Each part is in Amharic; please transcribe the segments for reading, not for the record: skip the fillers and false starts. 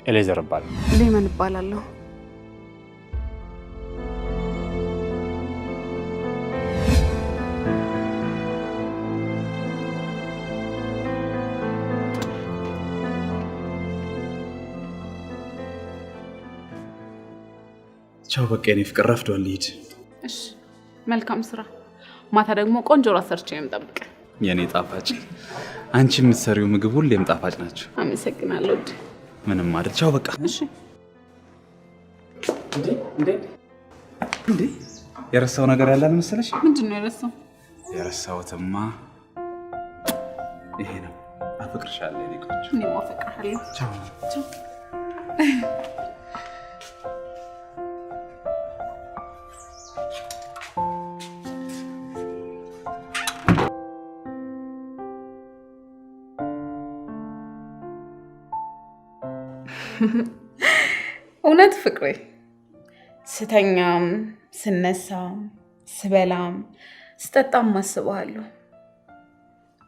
ኤሌዘር እባላለሁ። ሌመን እባላለሁ። ቻው። በቃ የኔ ፍቅር ረፍዷል፣ ልሂድ። እሺ፣ መልካም ስራ። ማታ ደግሞ ቆንጆ ራት ሰርቼ ነው የምጠብቅህ። የኔ ጣፋጭ፣ አንቺ የምትሰሪው ምግብ ሁሌም ጣፋጭ ናቸው። አመሰግናለሁ ውድ። ምንም አይደል። ቻው በቃ። እሺ። እንዴ እንዴ እንዴ! የረሳው ነገር ያለ አልመሰለሽ? ምንድን ነው የረሳው? የረሳሁትማ ይሄ ነው። አፈቅርሻለሁ የኔ ቆንጆ። እኔም አፈቅርሃለሁ። ቻው። ቻው። እውነት ፍቅሬ፣ ስተኛም ስነሳም ስበላም ስጠጣም አስብሃለሁ።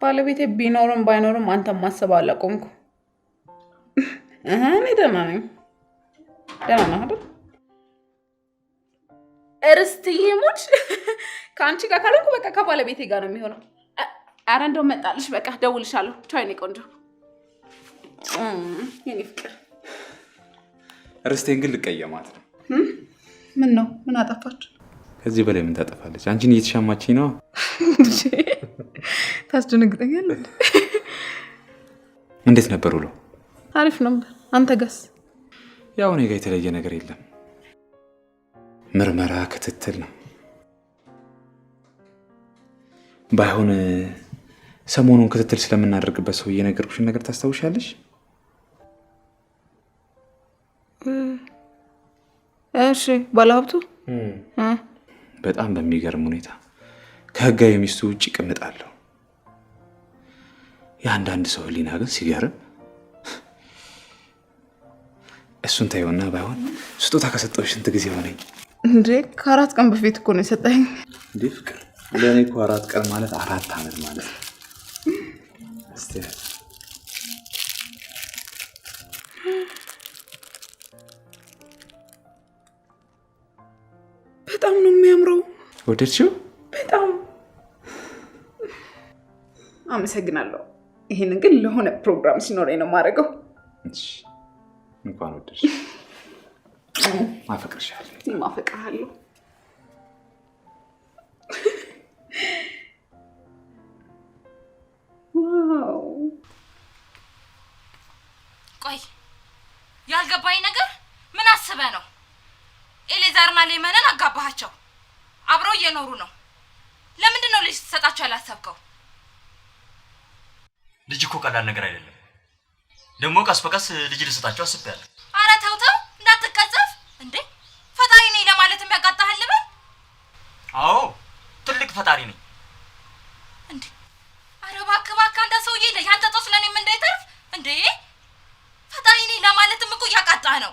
ባለቤቴ ቢኖርም ባይኖርም አንተም ማሰብ አላቆምኩ። እኔ ደህና ነኝ። ደህና ነህ አይደል? እርስትዬ ሙች ከአንቺ ጋር ካልሆንኩ በቃ ከባለቤቴ ጋር ነው የሚሆነው። ኧረ እንደው መጣልሽ። በቃ ደውልሻለሁ። ቻው የኔ ቆንጆ፣ የኔ ፍቅር። ርስቴን ግን ልቀየማት ነው። ምን ነው? ምን አጠፋች? ከዚህ በላይ ምን ታጠፋለች? አንቺን እየተሻማችኝ ነው። ታስደነግጠኛለህ። እንዴት ነበር ውሎ? አሪፍ ነበር። አንተ ጋስ? ያው እኔ ጋ የተለየ ነገር የለም። ምርመራ፣ ክትትል ነው። ባይሆን ሰሞኑን ክትትል ስለምናደርግበት ሰው እየነገርኩሽን ነገር ታስታውሻለሽ? እሺ፣ ባለሀብቱ በጣም በሚገርም ሁኔታ ከህጋዊ ሚስቱ ውጭ ቅምጣለሁ። የአንዳንድ ሰው ህሊና ግን ሲገርም። እሱን ታየውና ባይሆን ስጦታ ከሰጠሁሽ ስንት ጊዜ ሆነኝ? እንዴ ከ4 ቀን በፊት እኮ ነው የሰጠኝ። እንዴ ፍቅር፣ ለእኔ እኮ 4 ቀን ማለት 4 ዓመት ማለት ነው። እስቲ በጣም ነው የሚያምረው። ወደድሽው? በጣም አመሰግናለሁ። ይሄንን ግን ለሆነ ፕሮግራም ሲኖረኝ ነው የማደርገው። እሺ፣ እንኳን ወደድሽ። አፈቅርሻለሁ። እኔም አፈቅርሃለሁ። Wow! ቆይ ያልገባኝ ነገር ምን አስበህ ነው? ኤሌዛርና ሌመንን አጋባሃቸው፣ አብረው እየኖሩ ነው። ለምንድን ነው ልጅ ትሰጣቸው ያላሰብከው? ልጅ እኮ ቀላል ነገር አይደለም። ደግሞ ቀስ በቀስ ልጅ ልሰጣቸው አስቤያለሁ። አረ ተው ተው፣ እንዳትቀጸፍ እንዴ! ፈጣሪ ነኝ ለማለት የሚያቃጣሃል ልበል አዎ ትልቅ ፈጣሪ ነኝ። እንዴ? አረ እባክህ እባክህ፣ አንተ ሰውዬ ያንተ ጦስ ለእኔም እንዳይተርፍ እንዴ! ፈጣሪ ነኝ ለማለትም እኮ እያቃጣህ ነው።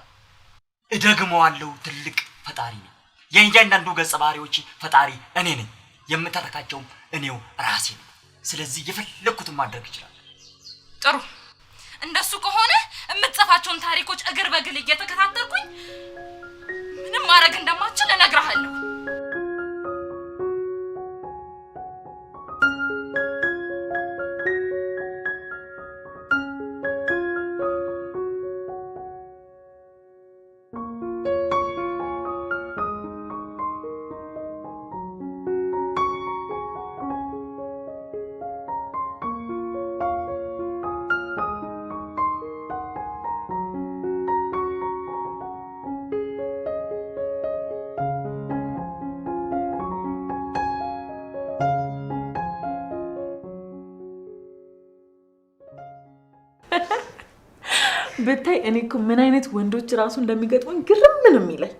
እደግመዋለሁ፣ ትልቅ ፈጣሪ ነኝ። የእያንዳንዱ ገጸ ባህሪዎች ፈጣሪ እኔ ነኝ። የምተረካቸውም እኔው ራሴ ነኝ። ስለዚህ የፈለግኩትን ማድረግ እችላለሁ። ጥሩ፣ እንደሱ ከሆነ የምትጽፋቸውን ታሪኮች እግር በግል እየተከታተልኩኝ ምንም ማድረግ እንደማችል እነግርሃለሁ። ብታይ እኔ እኮ ምን አይነት ወንዶች ራሱ እንደሚገጥሙኝ ግርም ነው የሚለኝ።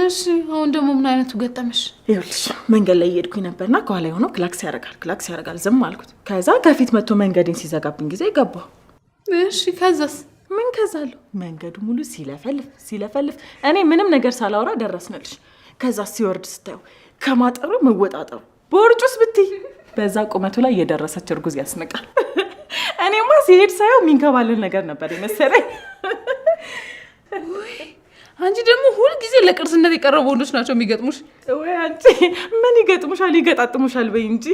እሺ፣ አሁን ደግሞ ምን አይነቱ ገጠመሽ? ይኸውልሽ መንገድ ላይ እየሄድኩኝ ነበርና ከኋላ የሆነው ክላክስ ያደርጋል ክላክስ ያደርጋል። ዝም አልኩት። ከዛ ከፊት መጥቶ መንገዴን ሲዘጋብኝ ጊዜ ገባሁ። እሺ፣ ከዛስ? ምን ከዛለሁ? መንገዱ ሙሉ ሲለፈልፍ ሲለፈልፍ እኔ ምንም ነገር ሳላወራ ደረስንልሽ። ከዛ ሲወርድ ስታየው ከማጠሩ መወጣጠሩ በወርጩስ ብትይ በዛ ቁመቱ ላይ የደረሰች እርጉዝ ያስንቃል። እኔማ ሲሄድ ሳየው የሚንከባለል ነገር ነበር የመሰለኝ። አንቺ ደግሞ ሁል ጊዜ ለቅርስነት የቀረቡ ወንዶች ናቸው የሚገጥሙሽ። ወይ አንቺ ምን ይገጥሙሻል? ይገጣጥሙሻል በይ እንጂ።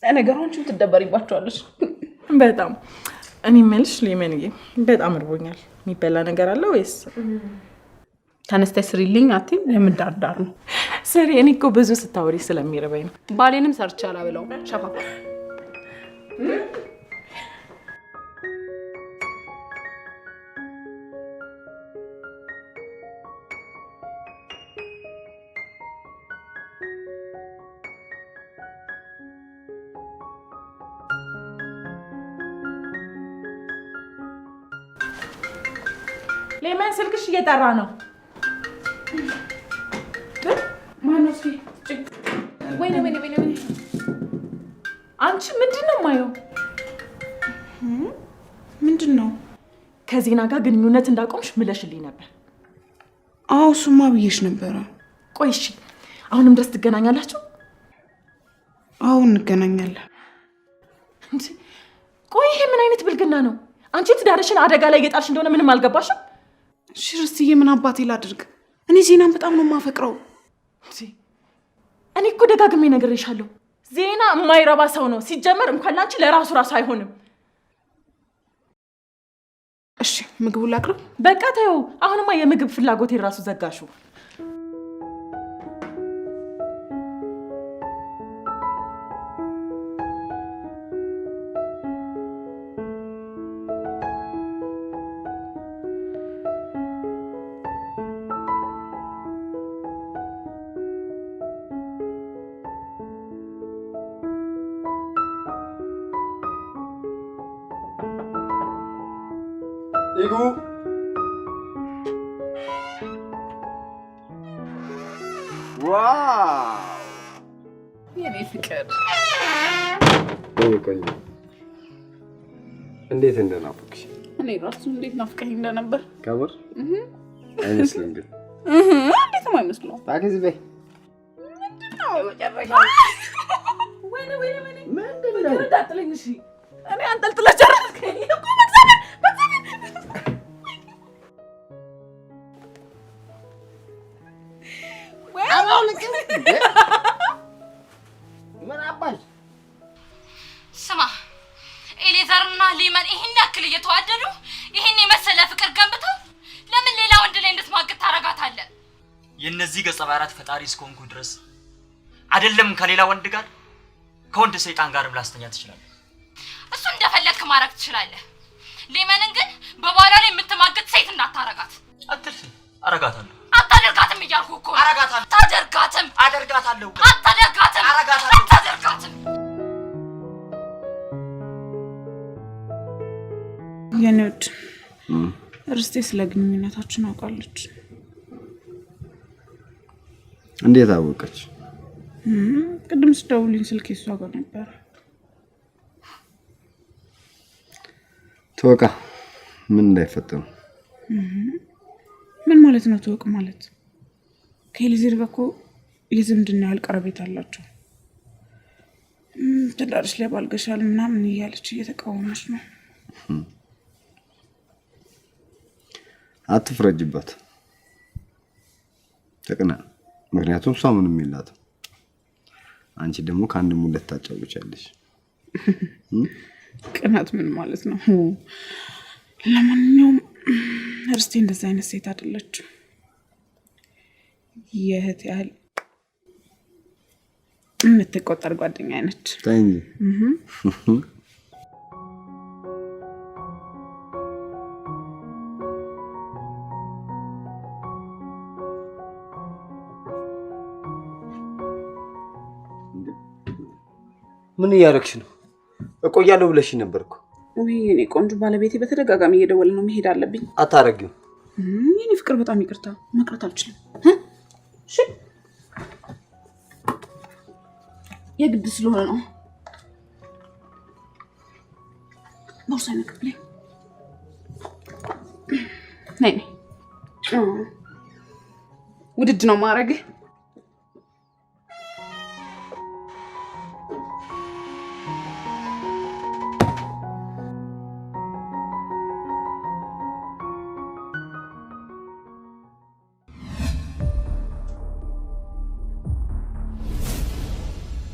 ነገሩ አንቺም ትደበሪባቸዋለሽ በጣም። እኔ የምልሽ ሌመንዬ፣ በጣም እርቦኛል። የሚበላ ነገር አለ ወይስ? ተነስተሽ ስሪልኝ አትይም? ለምን ዳርዳር ነው? ስሪ። እኔ እኮ ብዙ ስታወሪ ስለሚርበኝ ነው። ባሌንም ሰርቼ አላበላውም። ሸፋፋ ሌመን ስልክሽ እየጠራ ነው። ማነው? ወይኔ ወይኔ ወይኔ! አንቺ ምንድን ነው የማየው? ምንድን ነው? ከዜና ጋር ግንኙነት እንዳቆምሽ ምለሽልኝ ነበር። አዎ እሱማ ብዬሽ ነበረ። ቆይ እሺ፣ አሁንም ድረስ ትገናኛላችሁ? አዎ እንገናኛለን። ቆይ ይሄ ምን አይነት ብልግና ነው? አንቺ ትዳርሽን አደጋ ላይ እየጣልሽ እንደሆነ ምንም አልገባሽም? እሺ ርስትዬ፣ ምን አባቴ ላድርግ? እኔ ዜናን በጣም ነው የማፈቅረው። እኔ እኮ ደጋግሜ ነግሬሻለሁ፣ ዜና የማይረባ ሰው ነው። ሲጀመር እንኳን ላንቺ ለራሱ ራሱ አይሆንም። እሺ ምግቡን ላቅርብ? በቃ ተይው። አሁንማ የምግብ ፍላጎቴን ራሱ ዘጋሹ። ይግቡ። Wow የኔ ፍቅር፣ ቆይ ቆይ፣ እንዴት እንደናፈቅሽ! እኔ ራሱ እንዴት ናፍቀኝ እንደነበር ከምር አይመስልም። ግን እንዴትም አይመስለውም። ታክሲ በይ። ወይኔ ወይኔ ወይኔ! ምንድን ነው? እንዳጥለኝ። እሺ እኔ አንጠልጥለህ ጨረስከኝ እኮ በእግዚአብሔር በእግዚአብሔር። ምን አባሽ ስማ፣ ኤሌዘርና ሌመን ይህን ያክል እየተዋደዱ ይህን የመሰለ ፍቅር ገንብተው ለምን ሌላ ወንድ ላይ እንድትማግጥ ታረጋታለህ? የእነዚህ ገጸ ባህሪያት ፈጣሪ እስከሆንኩ ድረስ አይደለም ከሌላ ወንድ ጋር ከወንድ ሰይጣን ጋርም ላስተኛ ትችላለህ። እሱ እንደፈለግክ ማድረግ ትችላለህ። ሌመንን ግን በባሏ ላይ የምትማግጥ ሴት እንዳታረጋት። አትልፊ፣ አረጋታለሁ። አታደርጋትም እያልኩ እኮ ነው። አረጋታለሁ። አታደርጋትም። አደርጋታለሁ። አታደርጋትም። አረጋታለሁ። አታደርጋትም። የኔ ውድ ርስቴ ስለ ግንኙነታችን አውቃለች። እንዴት አወቀች? ቅድም ስደውልኝ ስልክ እሷ ጋር ነበር። ትወቃ ምን እንዳይፈጠሩ። ምን ማለት ነው ትወቅ ማለት? ከኤሊዜር ጋር እኮ የዝምድና ያህል ቀረቤታ አላቸው። ትዳርሽ ላይ ባልገሻል ምናምን እያለች እየተቃወመች ነው። አትፍረጅባት፣ ተቅና። ምክንያቱም እሷ ምንም የላትም። አንቺ ደግሞ ከአንድም ሁለት ታጫውቻለሽ። ቅናት ምን ማለት ነው? ለማንኛውም ርስቴ እንደዚህ አይነት ሴት አይደለችም። የእህት ያህል የምትቆጠር ጓደኛ ነች። ተይ እንጂ። ምን እያደረግሽ ነው? እቆያለሁ ብለሽ ነበር እኮ። ውይ የኔ ቆንጆ ባለቤቴ በተደጋጋሚ እየደወለ ነው፣ መሄድ አለብኝ። አታረጊው። የኔ ፍቅር በጣም ይቅርታ፣ መቅረት አልችልም። እሺ የግድ ስለሆነ ነው። ቦርሳዬን አቀብለኝ። ነይ ነይ። ውድድ ነው ማድረግህ።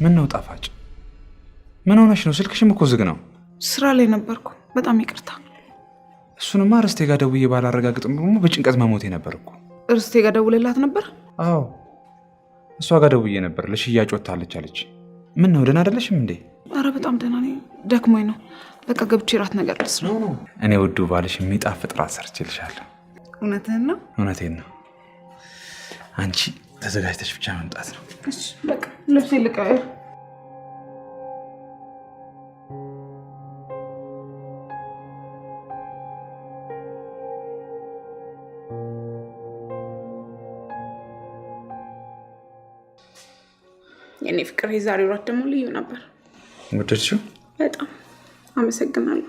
ምን ነው ጣፋጭ? ምን ሆነሽ ነው? ስልክሽም እኮ ዝግ ነው። ስራ ላይ ነበርኩ። በጣም ይቅርታ። እሱንማ ርስቴ ጋር ደውዬ ባላረጋግጥም ደግሞ በጭንቀት መሞቴ ነበር እኮ። እርስቴ ጋር ደውለላት ነበር? አዎ እሷ ጋር ደውዬ ነበር። ለሽያጭ ወጥታለች አለች። ምን ነው ደህና አይደለሽም እንዴ? አረ በጣም ደህና ነኝ። ደክሞኝ ነው። በቃ ገብቼ ራት ነገር ልስራ። እኔ ውዱ ባልሽ የሚጣፍጥ ራት ሰርቼልሻለሁ። እውነትህን ነው? እውነቴን ነው። አንቺ ተዘጋጅተሽ ብቻ መምጣት ነው። እሺ በቃ ልብሴ ልቀይር። የኔ ፍቅር የዛሬው ራት ደግሞ ልዩ ነበር። ወደድሽው? በጣም አመሰግናለሁ።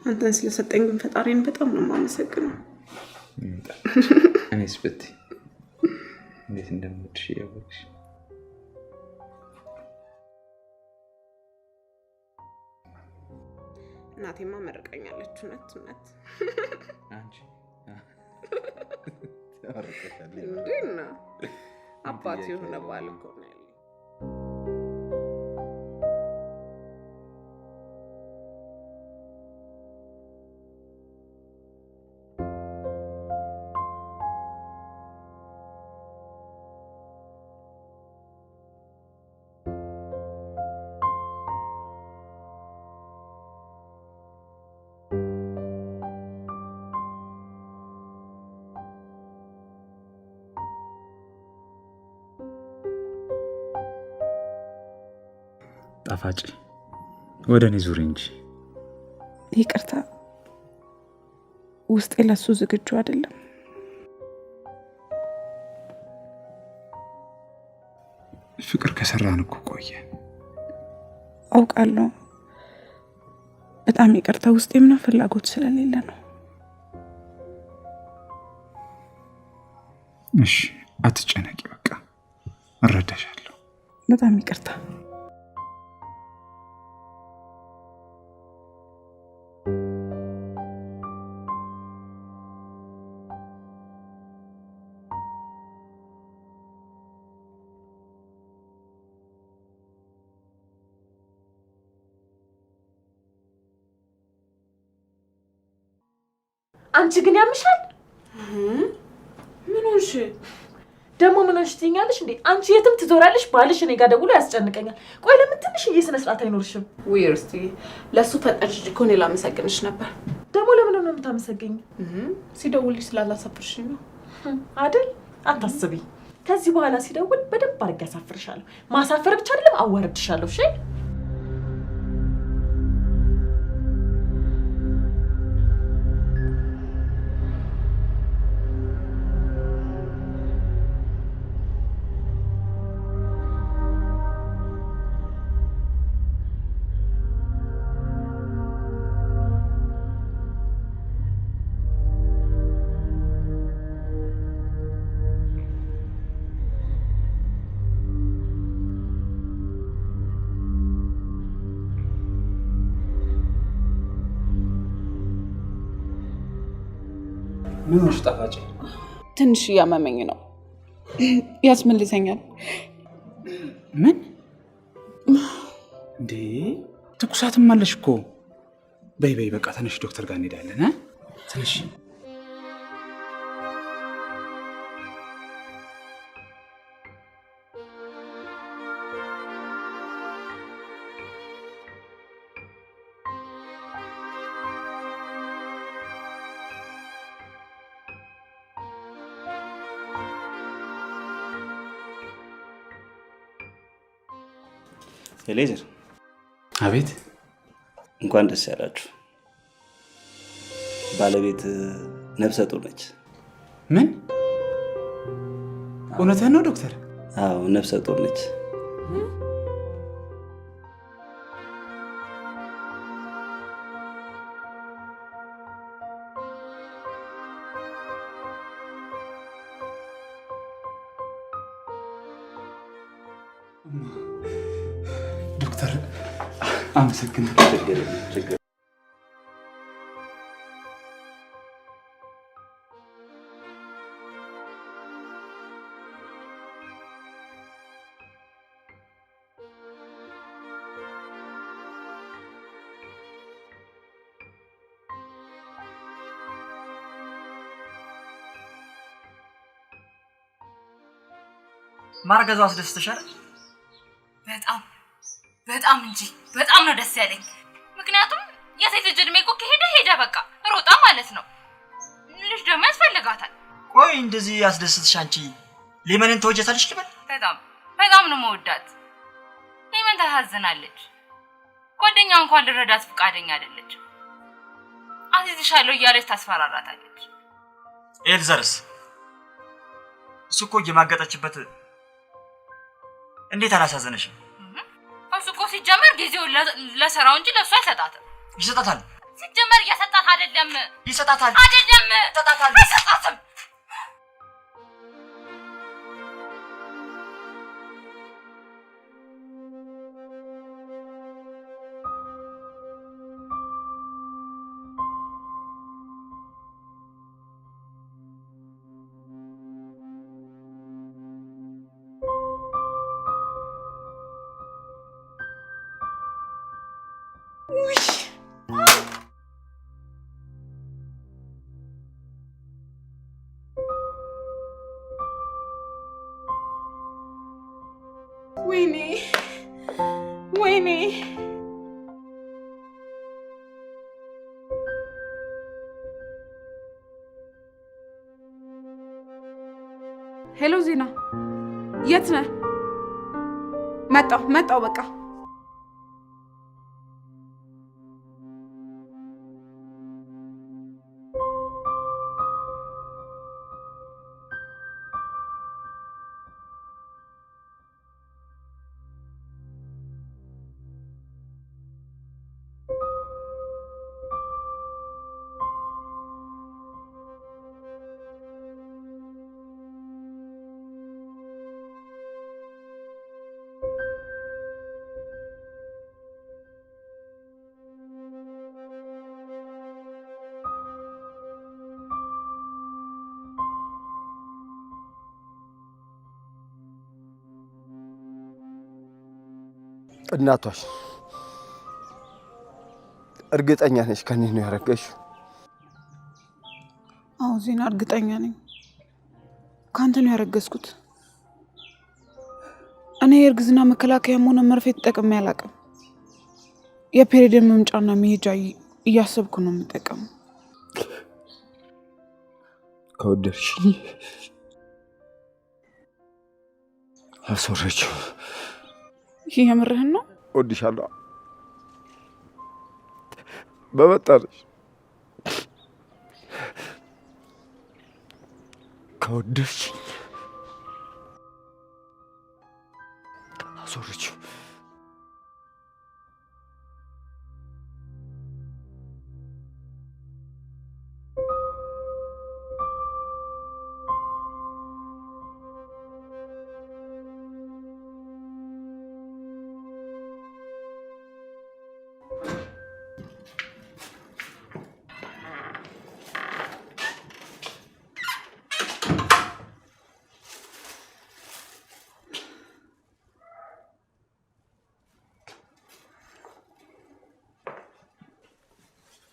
አንተን ስለሰጠኝ ግን ፈጣሪን በጣም ነው የማመሰግነው። እኔስ ብትይ እንዴት እንደምወድሽ እያወቅሽ። እናቴማ መርቃኛለች። እውነት እውነት አንቺ እንዴና አባት የሆነ ባል እኮ ነው ያለኝ። ጣፋጭ ወደ እኔ ዙሪ እንጂ። ይቅርታ፣ ውስጤ ለሱ ዝግጁ አይደለም። ፍቅር ከሰራን እኮ ቆየ። አውቃለሁ። በጣም ይቅርታ፣ ውስጤ ምንም ፍላጎት ስለሌለ ነው። እሺ አትጨነቂ፣ በቃ እረዳሻለሁ። በጣም ይቅርታ። አንቺ ግን ያምሻል። ምን ሆንሽ ደግሞ? ምን ሆንሽ ትይኛለሽ እንዴ? አንቺ የትም ትዞሪያለሽ፣ ባልሽ እኔ ጋር ደውሎ ያስጨንቀኛል። ቆይ ለምን ትንሽዬ ስነ ስርዓት አይኖርሽም? ውይ እርስቲ፣ ለእሱ ፈጠንሽ እኮ እኔ ላመሰግንሽ ነበር። ደግሞ ለምን ነው የምታመሰግኝ? ሲደውልሽ ስላላሳፍርሽኝ ነው አይደል? አታስቢ። ከዚህ በኋላ ሲደውል በደንብ አድርጌ አሳፍርሻለሁ። ማሳፈር ብቻ አይደለም አዋርድሻለሁ። እሺ ምን ሆንሽ ጣፋጭ? ትንሽ እያመመኝ ነው፣ ያስመልሰኛል። ምን እንዴ? ትኩሳትም አለሽ እኮ። በይ በይ በቃ ተነሽ፣ ዶክተር ጋር እንሄዳለን። ተነሽ። ኤሌዘር። አቤት። እንኳን ደስ ያላችሁ። ባለቤት ነፍሰ ጡር ነች። ምን? እውነትህን ነው ዶክተር? አዎ ነፍሰ ጡር ነች። ዶክተር አመሰግናለሁ። ችግር የለም፣ ችግር ማርገዟ አስደስተሻል? በጣም በጣም እንጂ በጣም ነው ደስ ያለኝ። ምክንያቱም የሴት ልጅ እድሜ እኮ ከሄደ ሄደ፣ በቃ ሮጣ ማለት ነው። ልጅ ደግሞ ያስፈልጋታል። ቆይ እንደዚህ ያስደስትሽ አንቺ ሌመንን ተወጀታለሽ ልበል? በጣም በጣም ነው መወዳት። ሌመን ታሳዝናለች። ጓደኛ እንኳን ልረዳት ፈቃደኛ አይደለች። አስይዝሻለሁ እያለች ታስፈራራታለች። ኤልዘርስ እሱ እኮ እየማገጠችበት እንዴት አላሳዘነሽም? እሱ እኮ ሲጀመር ጊዜውን ለስራው እንጂ ለእሱ አይሰጣትም። ይሰጣታል። ሲጀመር እየሰጣት አይደለም። ይሰጣታል። አይደለም። ይሰጣታል። አይሰጣትም። ወይኔ ወይኔ፣ Hello ዜና፣ የት ነህ? መጣሁ መጣሁ፣ በቃ እናቷሽ እርግጠኛ ነሽ ከኔ ነው ያረገሽው? አዎ ዜና፣ እርግጠኛ ነኝ ከአንተ ነው ያረገዝኩት። እኔ የእርግዝና መከላከያም ሆነ መርፌ ተጠቅሜ አላውቅም። የፔሪድን መምጫና መሄጃ እያሰብኩ ነው የምጠቀመው። ከወደድሽኝ አስወረችው። ይህ የምርህን ነው? እወድሻለሁ። በመጣልሽ ከወደድሽኝ አስወረችው።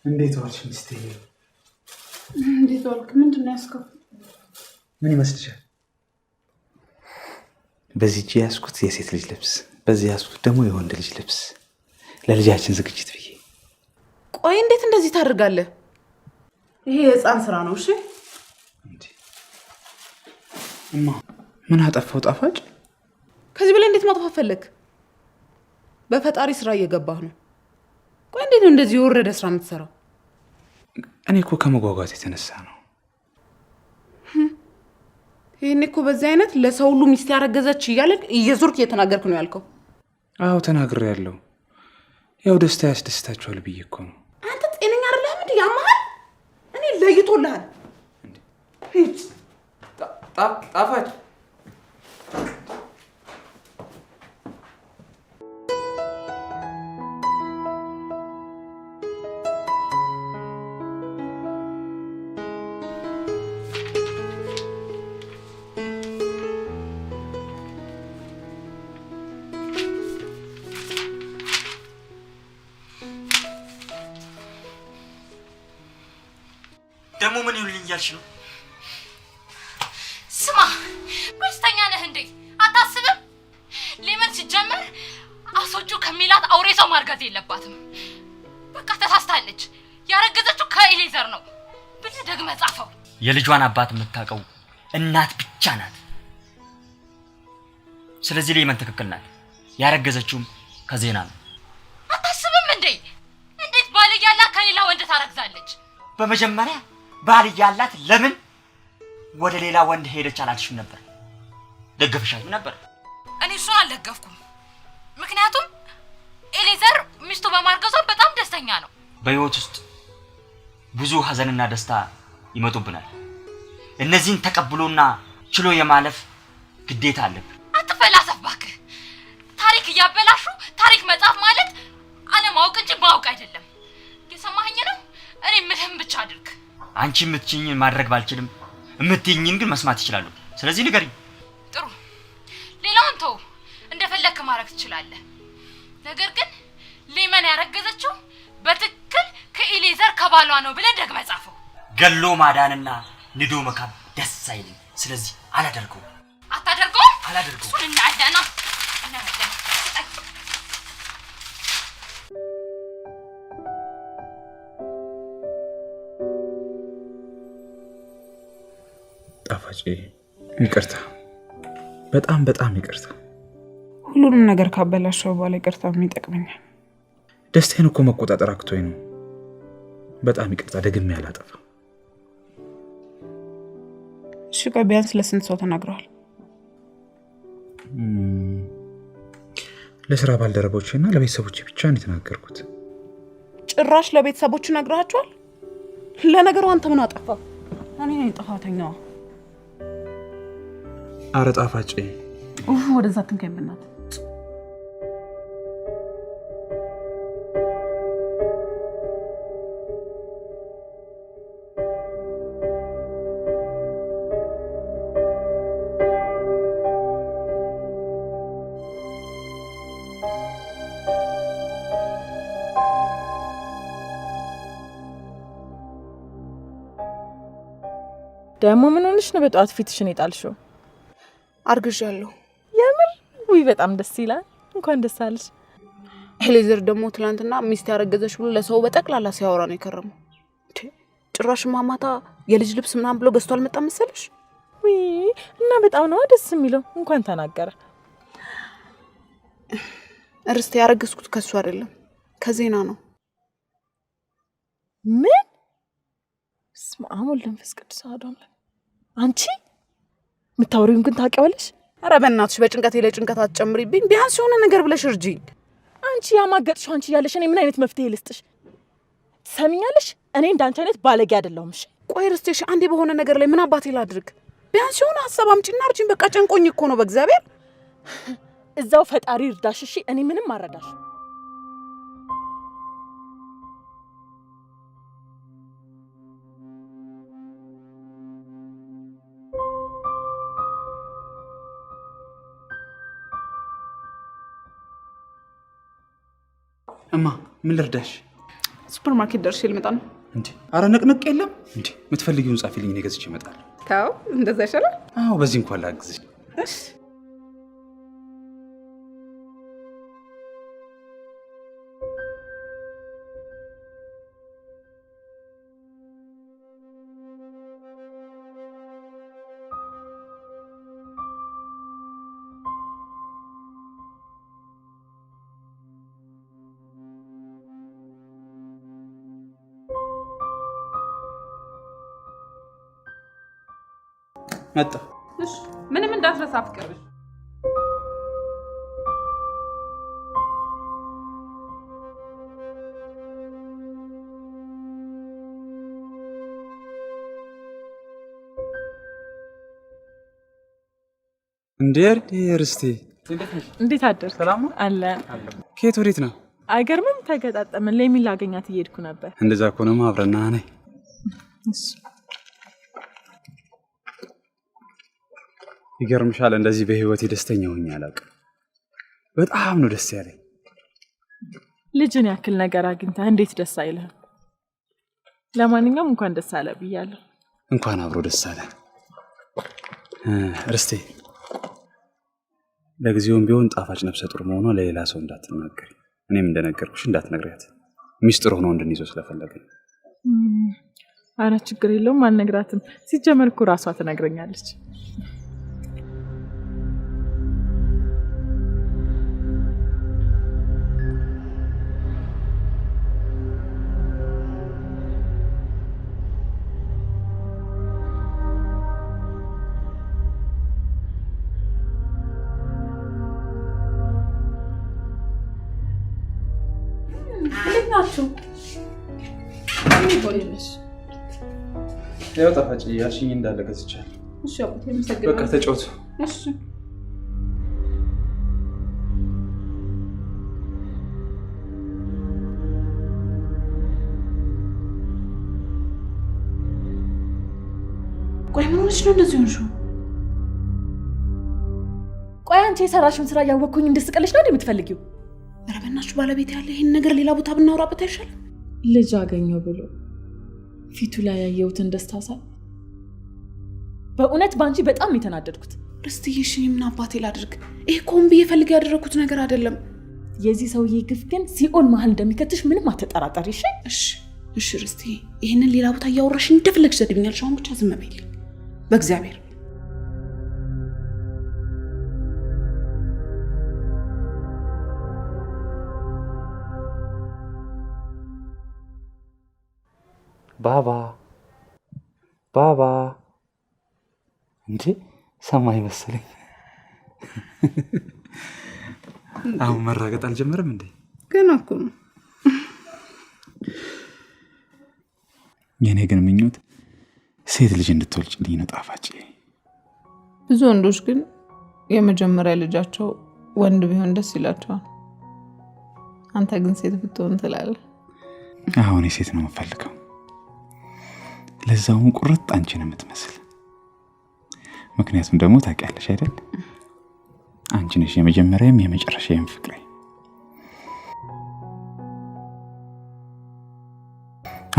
እንዴት ዋልሽ ሚስቴ? እንዴት ዋልክ? ምንድን ነው ያዝከው? ምን ይመስልሻል? በዚህ እጅ ያዝኩት የሴት ልጅ ልብስ፣ በዚህ ያዝኩት ደግሞ የወንድ ልጅ ልብስ ለልጃችን ዝግጅት ብዬ። ቆይ እንዴት እንደዚህ ታደርጋለህ? ይሄ የህፃን ስራ ነው። እሺ እማ ምን አጠፋው? ጣፋጭ ከዚህ በላይ እንዴት ማጥፋት ፈለግ? በፈጣሪ ስራ እየገባህ ነው። ቆይ እንዴት ነው እንደዚህ የወረደ ስራ የምትሰራው? እኔ እኮ ከመጓጓት የተነሳ ነው። ይህኔ እኮ በዚህ አይነት ለሰው ሁሉ ሚስት ያረገዘች እያለ እየዞርክ እየተናገርክ ነው ያልከው። አዎ ተናግሬያለሁ። ያው ደስታ ያስደስታችኋል ብዬ እኮ ነው። አንተ ጤነኛ አይደለህም እንዴ? ያመሃል። እኔ ለይቶልሃል። ጣፋጭ እያልሽ ነው? ስማ፣ በሽተኛ ነህ እንዴ? አታስብም? ሌመን ሲጀመር አስወጪው ከሚላት አውሬ ሰው ማርገዝ የለባትም። በቃ ተሳስታለች። ያረገዘችው ከኤሌዘር ነው ብለህ ደግመህ ጻፈው። የልጇን አባት የምታውቀው እናት ብቻ ናት። ስለዚህ ሌመን ትክክል ናት። ያረገዘችውም ከዜና ነው። አታስብም እንዴ? እንዴት ባል እያላት ከሌላ ወንድ ታረግዛለች? በመጀመሪያ ባል እያላት ለምን ወደ ሌላ ወንድ ሄደች አላልሽም ነበር? ደገፍሻትም ነበር። እኔ እሱን አልደገፍኩም። ምክንያቱም ኤሌዘር ሚስቱ በማርገዟ በጣም ደስተኛ ነው። በህይወት ውስጥ ብዙ ሀዘንና ደስታ ይመጡብናል። እነዚህን ተቀብሎና ችሎ የማለፍ ግዴታ አለብን። አትፈላሰፍ እባክህ። ታሪክ እያበላሹ ታሪክ መጻፍ ማለት አለማወቅ እንጂ ማወቅ አይደለም። የሰማኸኝ ነው? እኔ ምልህም ብቻ አድርግ። አንቺ የምትችኝን ማድረግ ባልችልም የምትይኝን ግን መስማት እችላለሁ። ስለዚህ ንገሪኝ። ጥሩ፣ ሌላውን ተው፣ እንደፈለግክ ማድረግ ትችላለህ። ነገር ግን ሌመን ያረገዘችው በትክክል ከኤሌዘር ከባሏ ነው ብለህ ደግመህ ጻፈው። ገሎ ማዳንና ንዶ መካብ ደስ አይልም። ስለዚህ አላደርገውም። አታደርገውም? አላደርገውም። እሱን እናያለን። እናያለን። ስጠኝ። ጣፋጭ ይቅርታ፣ በጣም በጣም ይቅርታ። ሁሉንም ነገር ካበላሸው በኋላ ይቅርታ ምን ይጠቅመኛል? ደስታዬን እኮ መቆጣጠር አቅቶኝ ነው። በጣም ይቅርታ፣ ደግሜ አላጠፋም። እሺ ቆይ ቢያንስ ለስንት ሰው ተናግረዋል? ለስራ ባልደረቦቼ እና ለቤተሰቦቼ ብቻ ነው የተናገርኩት። ጭራሽ ለቤተሰቦች ነግረሃቸዋል? ለነገሩ አንተ ምን አጠፋ? እኔ ነኝ ጥፋተኛዋ። አረ ጣፋጭ፣ ወደዛ አትንካኝ በእናትህ። ደግሞ ምን ሆነሽ ነው በጠዋት ፊትሽን የጣልሽው? አርግዣለሁ። የምር? ውይ በጣም ደስ ይላል። እንኳን ደስ አለሽ። ኤሌዘር ደግሞ ትናንትና ሚስት ያረገዘች ብሎ ለሰው በጠቅላላ ሲያወራ ነው የከረመው። ጭራሽ ማማታ የልጅ ልብስ ምናምን ብሎ ገዝቶ አልመጣም መሰለሽ? ውይ እና በጣም ነዋ ደስ የሚለው። እንኳን ተናገረ። እርስቴ ያረገዝኩት ከሱ አይደለም ከዜና ነው። ምን? በስመ አብ ወወልድ ወመንፈስ ቅዱስ አሐዱ አምላክ። አንቺ የምታወሪውን ግን ታውቂዋለሽ? ኧረ በእናትሽ በጭንቀቴ ላይ ጭንቀት አትጨምሪብኝ። ቢያንስ የሆነ ነገር ብለሽ እርጂኝ። አንቺ ያማገጥሽው አንቺ እያለሽ እኔ ምን አይነት መፍትሄ ልስጥሽ? ትሰሚኛለሽ? እኔ እንዳንቺ አይነት ባለጌ አይደለሁም። እሺ ቆይ ርስቴሽ፣ አንዴ በሆነ ነገር ላይ ምን አባቴ ላድርግ? ቢያንስ የሆነ ሀሳብ አምጪና እርጂኝ። በቃ ጨንቆኝ እኮ ነው በእግዚአብሔር። እዛው ፈጣሪ እርዳሽ። እሺ እኔ ምንም አረዳሽ። እማ ምን ልርዳሽ? ሱፐር ማርኬት ደርሼ ልመጣ ነው። እንዴ አረ ንቅንቅ የለም እንዴ? የምትፈልጊውን ጻፊልኝ፣ እኔ ገዝቼ እመጣለሁ። ተው እንደዛ ይሻላል። አዎ በዚህ እንኳን ላግዝሽ። እሺ መጣ። እሺ ምንም እንዳትረሳ ፍቅር። እንዴ ርስቴ፣ እንዴት አደርክ? ሰላም ነው? አለን። ከየት ወዴት ነው? አይገርምም? ተገጣጠምን። ሌሚን ላገኛት እየሄድኩ ነበር። እንደዛ ከሆነማ አብረና ነይ። እሺ ይገርምሻል፣ እንደዚህ በህይወቴ ደስተኛ ሆኜ አላውቅም። በጣም ነው ደስ ያለኝ። ልጅን ያክል ነገር አግኝተህ እንዴት ደስ አይልህም? ለማንኛውም እንኳን ደስ አለ ብያለሁ። እንኳን አብሮ ደስ አለ። ርስቴ፣ ለጊዜውም ቢሆን ጣፋጭ ነፍሰ ጡር መሆኗ ለሌላ ሰው እንዳትናገሪ፣ እኔም እንደነገርኩሽ እንዳትነግሪያት፣ ሚስጥር ሆኖ እንድንይዘው ስለፈለግን። አረ ችግር የለውም አልነግራትም። ሲጀመር እኮ ራሷ ትነግረኛለች። እንዴት ናችሁ? ምን ይሆንልሽ? ያው ጣፋጭ ያልሽኝ እንዳለ ገዝቻለሁ። እሺ አባቴ፣ አመሰግናለሁ። በቃ ተጫወቱ። እሺ። ቆይ ምን ሆነሽ ነው እንደዚህ ሆንሽው? ቆይ አንቺ የሰራሽውን ስራ እያወቅኩኝ እንድስቅልሽ ነው እንዴ የምትፈልጊው? ኧረ በእናትሽ ባለቤት ያለ ይህን ነገር ሌላ ቦታ ብናወራበት አይሻልም? ልጅ አገኘው ብሎ ፊቱ ላይ ያየሁትን ደስታ ሳይ በእውነት በአንቺ በጣም ነው የተናደድኩት። ርስትዬ፣ እሺ እኔ ምን አባቴ ላድርግ? ይሄ እኮ ሆን ብዬ ፈልጌ ያደረኩት ነገር አይደለም። የዚህ ሰውዬ ግፍ ግን ሲኦል መሀል እንደሚከትሽ ምንም አትጠራጠሪ። እሺ እሺ እሺ ርስትዬ፣ ይህንን ሌላ ቦታ እያወራሽ እንደፈለግሽ ዘግብኛለሽ። አሁን ብቻ ዝም በይልኝ በእግዚአብሔር። ባባ ባባ፣ እንዴ ሰማይ መሰለኝ። አሁን መራገጥ አልጀመረም እንዴ? ገና እኮ ነው። የእኔ ግን ምኞት ሴት ልጅ እንድትወልጭልኝ ነው ጣፋጭ። ብዙ ወንዶች ግን የመጀመሪያ ልጃቸው ወንድ ቢሆን ደስ ይላቸዋል። አንተ ግን ሴት ብትሆን ትላለህ። አሁን የሴት ነው የምፈልገው። ለዛውም ቁርጥ አንቺን የምትመስል። ምክንያቱም ደግሞ ታውቂያለሽ አይደል፣ አንቺ ነሽ የመጀመሪያም የመጨረሻዬም ፍቅሬ።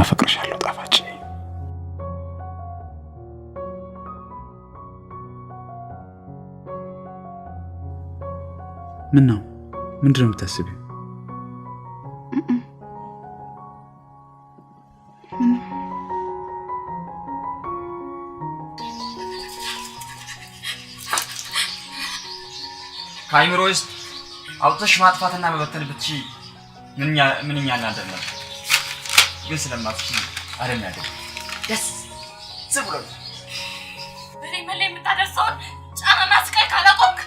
አፈቅርሻለሁ ጣፋጭ። ምን ነው? ምንድን ነው የምታስቢው? ከአይምሮ ውስጥ አውጥተሽ ማጥፋትና መበተን ብትችይ ምንኛ እናደር ነበር። ግን ስለማትችይ አልናደድም። ደስ ብሎኛል። በሌመን ላይ የምታደርሰውን ጫናና ስቃይ ካላቆምክ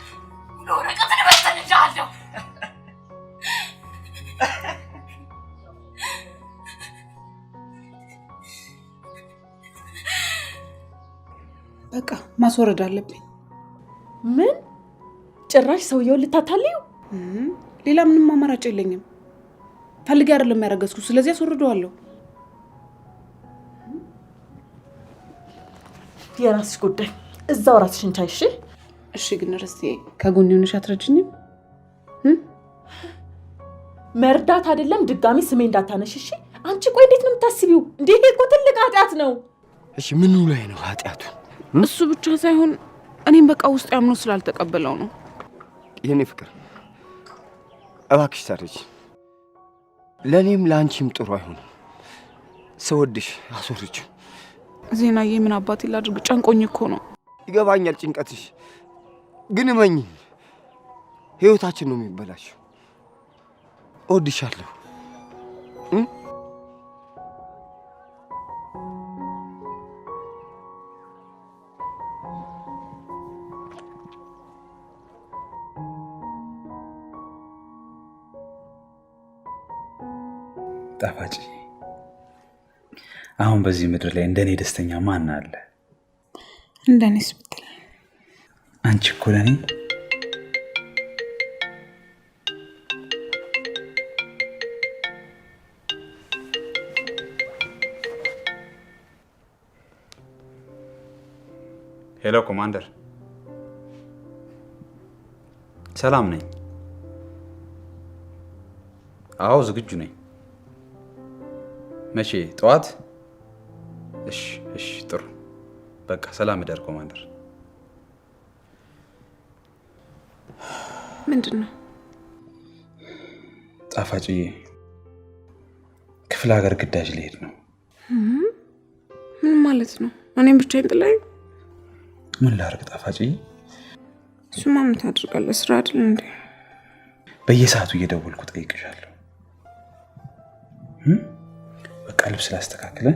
ሙሉ ወረቀትን እበትንልሃለሁ። በቃ ማስወረድ አለብኝ። ምን ጭራሽ ሰውየውን ልታታልዩ? ሌላ ምንም አማራጭ የለኝም። ፈልጌ አይደለም ያረገዝኩት፣ ስለዚህ አስወርደዋለሁ። የራስሽ ጉዳይ፣ እዛው ራስሽን ቻይ። እሺ እሺ። ግን ርስቴ ከጎን ሆነሽ አትረጅኝም? መርዳት አይደለም ድጋሚ ስሜ እንዳታነሽ። እሺ አንቺ ቆይ እንዴት ነው የምታስቢው? እንዴ ይሄ እኮ ትልቅ ኃጢአት ነው። እሺ ምኑ ላይ ነው ኃጢአቱ? እሱ ብቻ ሳይሆን እኔም በቃ ውስጥ ያምኖ ስላልተቀበለው ነው። የኔ ፍቅር እባክሽ ታረጂ። ለእኔም ለአንቺም ጥሩ አይሆንም። ስወድሽ አስወርጅው። ዜናዬ ምን አባቴ ላድርግ? ጨንቆኝ እኮ ነው። ይገባኛል ጭንቀትሽ፣ ግን እመኚኝ ህይወታችን ነው የሚበላሸው። እወድሻለሁ። ጣፋጭ፣ አሁን በዚህ ምድር ላይ እንደኔ ደስተኛ ማን አለ? እንደኔስ ብትል አንቺ እኮ ለኔ Hello ኮማንደር፣ ሰላም ነኝ። አዎ ዝግጁ ነኝ። መቼ? ጠዋት? እሺ እሺ፣ ጥሩ። በቃ ሰላም እደር ኮማንደር። ምንድን ነው ጣፋጭዬ? ክፍለ ሀገር ግዳጅ ሊሄድ ነው። ምን ማለት ነው? እኔም ብቻዬን ጥላኝ? ምን ላድርግ ጣፋጭዬ? እሱማ ምን ታደርጋለህ? ስራ አይደል እንዴ? በየሰዓቱ እየደወልኩ ጠይቅሻለሁ። በቃ ልብስ ላስተካክለ።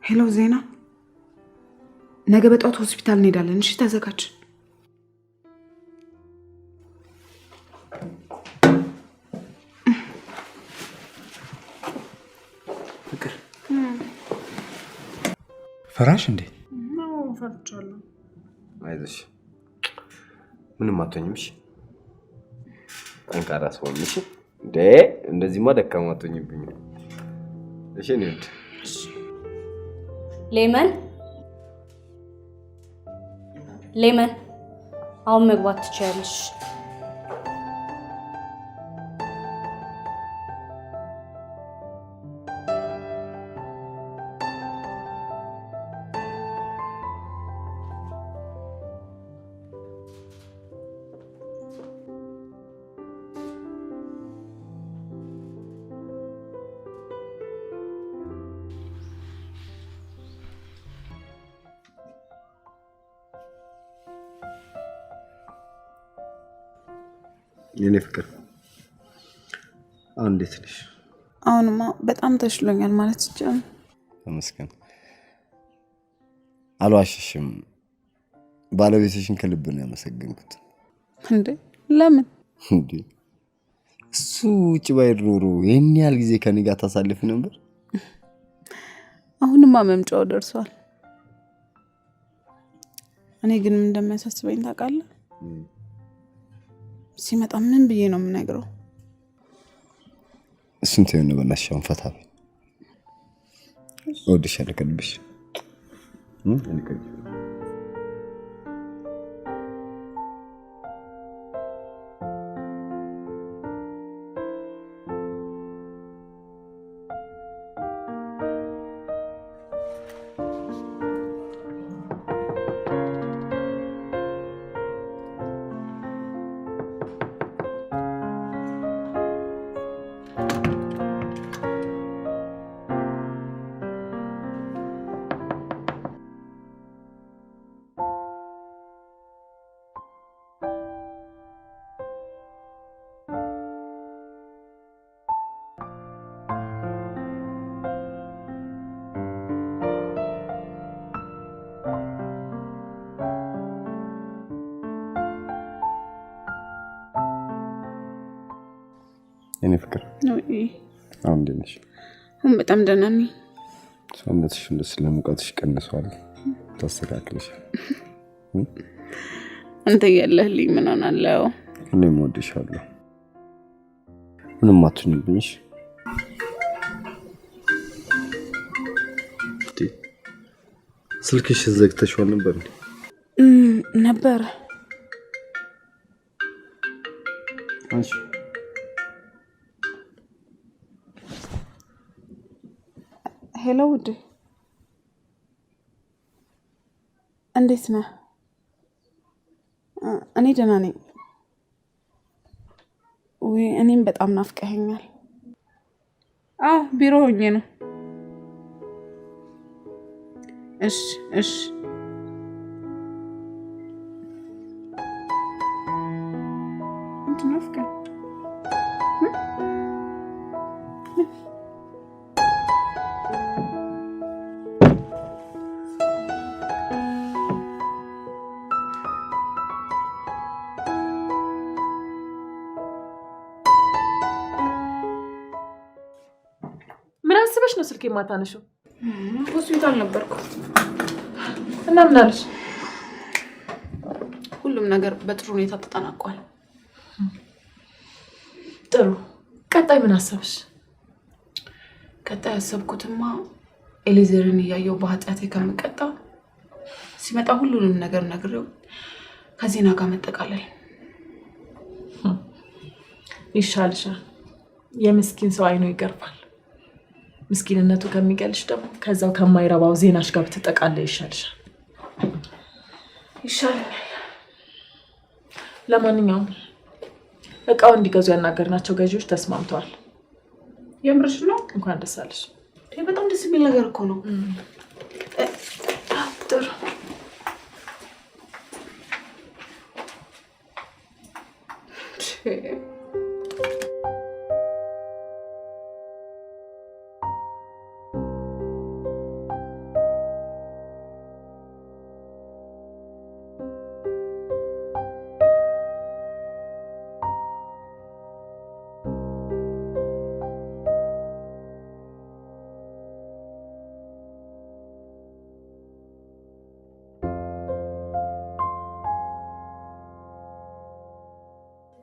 Hello ዜና፣ ነገ በጠዋት ሆስፒታል እንሄዳለን። እሺ ተዘጋጅ። ፍቅር ፈራሽ እንዴ? ፈርቻለሁ። አይዞሽ፣ ምንም አትሆኝም። እሺ ጠንካራ ሰው ነሽ። እንዴ እንደዚህማ ደካማ አትሆኝብኝ። እሺ እኔ ወድ ሌመን ሌመን፣ አሁን መግባት ትችያለሽ። የኔ ፍቅር አሁን እንዴት ነሽ? አሁንማ በጣም ተሽሎኛል ማለት ይቻላል። ተመስገን። አልዋሽሽም፣ ባለቤትሽን ከልብ ነው ያመሰገንኩት። እንዴ ለምን? እንዴ እሱ ውጭ ባይሄድ ኖሮ ይህን ያህል ጊዜ ከኔ ጋር ታሳልፍ ነበር? አሁንማ መምጫው ደርሷል። እኔ ግን ምን እንደሚያሳስበኝ ታውቃለህ? ሲመጣ ምን ብዬ ነው የምነግረው? እሱን ተይው ነው በእናትሽ፣ አሁን ፈታ በይ። እወድሻለሁ ከልብሽ። የኔ ፍቅር አሁን እንዴት ነሽ? አሁን በጣም ደህና ነኝ። ሰውነትሽ ስለሙቀትሽ ቀንሷል፣ ታስተካክለሻል። አንተ እያለህልኝ ምን ሆናለሁ? እኔም እወድሻለሁ። ምንም አትሁኝብኝ። ስልክሽ ዘግተሽዋል ነበር እንዴ? ነበር። አንቺ Hello ውዴ፣ እንዴት ነህ? እኔ ደህና ነኝ። ውይ እኔም በጣም ናፍቀኸኛል። አዎ ቢሮ ሆኜ ነው። እሺ እሺ። ምንድን ነው ፍቅር? ምን አስበሽ ነው ስልክ የማታነሺው? ሆስፒታል ነበርኩ። እና ምን አለሽ? ሁሉም ነገር በጥሩ ሁኔታ ተጠናቋል። ጥሩ። ቀጣይ ምን አሰብሽ? ቀጣይ ያሰብኩትማ ኤሌዘርን እያየው በኃጢአቴ ከምቀጣ ሲመጣ ሁሉንም ነገር ነግሬው ከዜና ጋር መጠቃለል ይሻልሻል። የምስኪን ሰው አይኑ ይገርፋል። ምስኪንነቱ ከሚገልሽ ደግሞ ከዛው ከማይረባው ዜናሽ ጋር ብትጠቃለ ይሻልሻል። ይሻለኛል። ለማንኛውም እቃው እንዲገዙ ያናገርናቸው ገዢዎች ተስማምተዋል። የምርሽ ነው? እንኳን ደስ አለሽ። በጣም ደስ የሚል ነገር እኮ ነው። ጥሩ።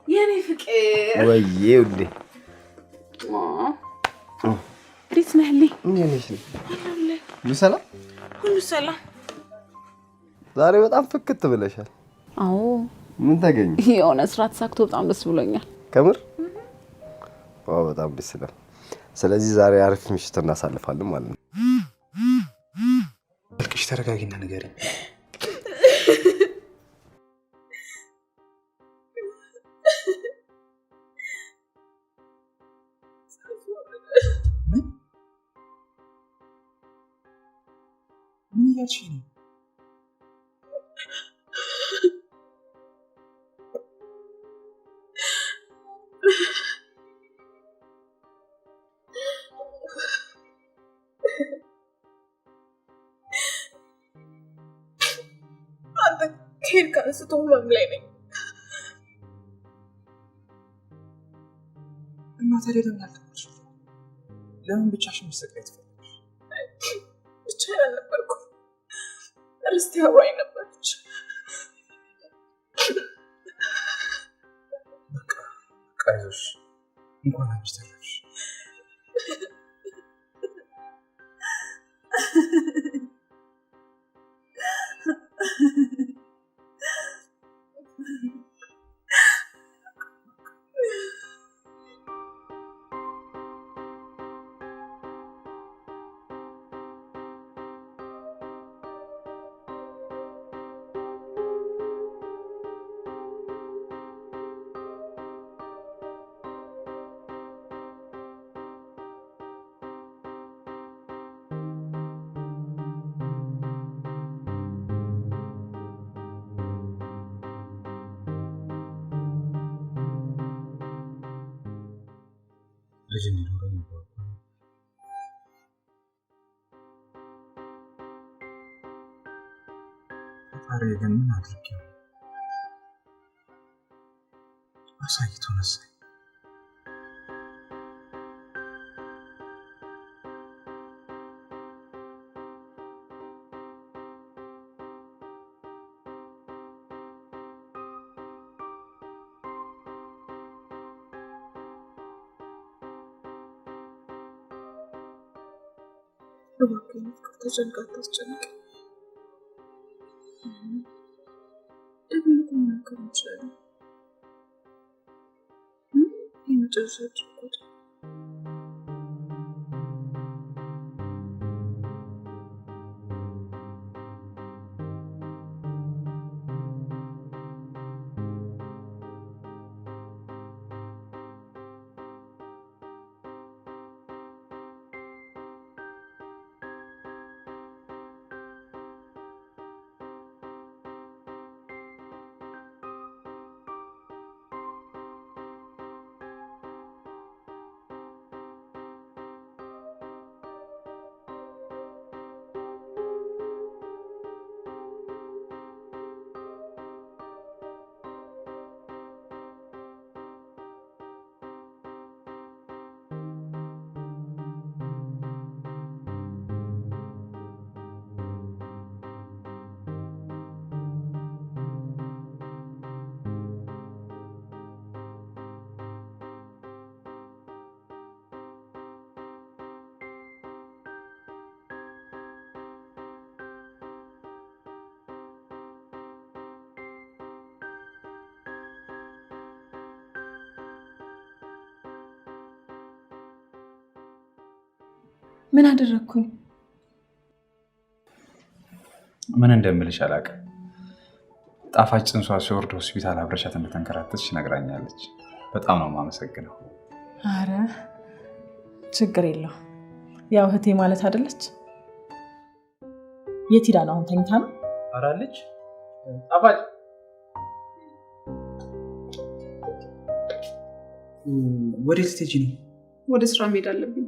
የኔ ፍቅር ወይዬ ውዴ፣ እንዴት ነህልኝ? እንዴት ነሽ? ሁሉ ሰላም? ሁሉ ሰላም። ዛሬ በጣም ፍክት ብለሻል። አዎ። ምን ተገኘ? የሆነ ስራ ተሳክቶ በጣም ደስ ብሎኛል። ከምር? Wow፣ በጣም ደስ ይላል። ስለዚህ ዛሬ አሪፍ ምሽት እናሳልፋለን ማለት ነው። አልቅሽ፣ ተረጋጊና ንገሪኝ። ምን እያልሽ ነው? አንተ ከሄድክ አንስቶ ህመም ላይ ነኝ። እና ታዲያ ለምን አልተባልሽም? ለምን ብቻሽን መሰቃየት ፈለግሽ? ብቻዬን አልነበርኩም። ርስቴ አብራኝ ነበረች። በቃ በቃ፣ አይዞሽ፣ እንኳን አንቺ ተረፍሽ። ልጅ እንዲኖረኝ ጓጓ። ፈጣሪ ግን ምን አድርጌው አሳይቶ ነሳኝ። እባክህ ፍቅር ተጨንቃ አታስጨንቀኝ። ደግሞ እኮ መሞከር እንችላለን። የመጨረሻችን እኮ አይደል? ምን አደረግኩኝ? ምን እንደምልሽ አላውቅም። ጣፋጭ ጽንሷ ሲወርድ ሆስፒታል አብረሻት እንደተንከራተትሽ ነግራኛለች። በጣም ነው የማመሰግነው። አረ ችግር የለው። ያው እህቴ ማለት አይደለች። የት ሄዳ ነው አሁን? ተኝታ ነው? ኧረ አለች። ጣፋጭ ወዴት ልትሄጂ ነው? ወደ ስራ መሄድ አለብኝ።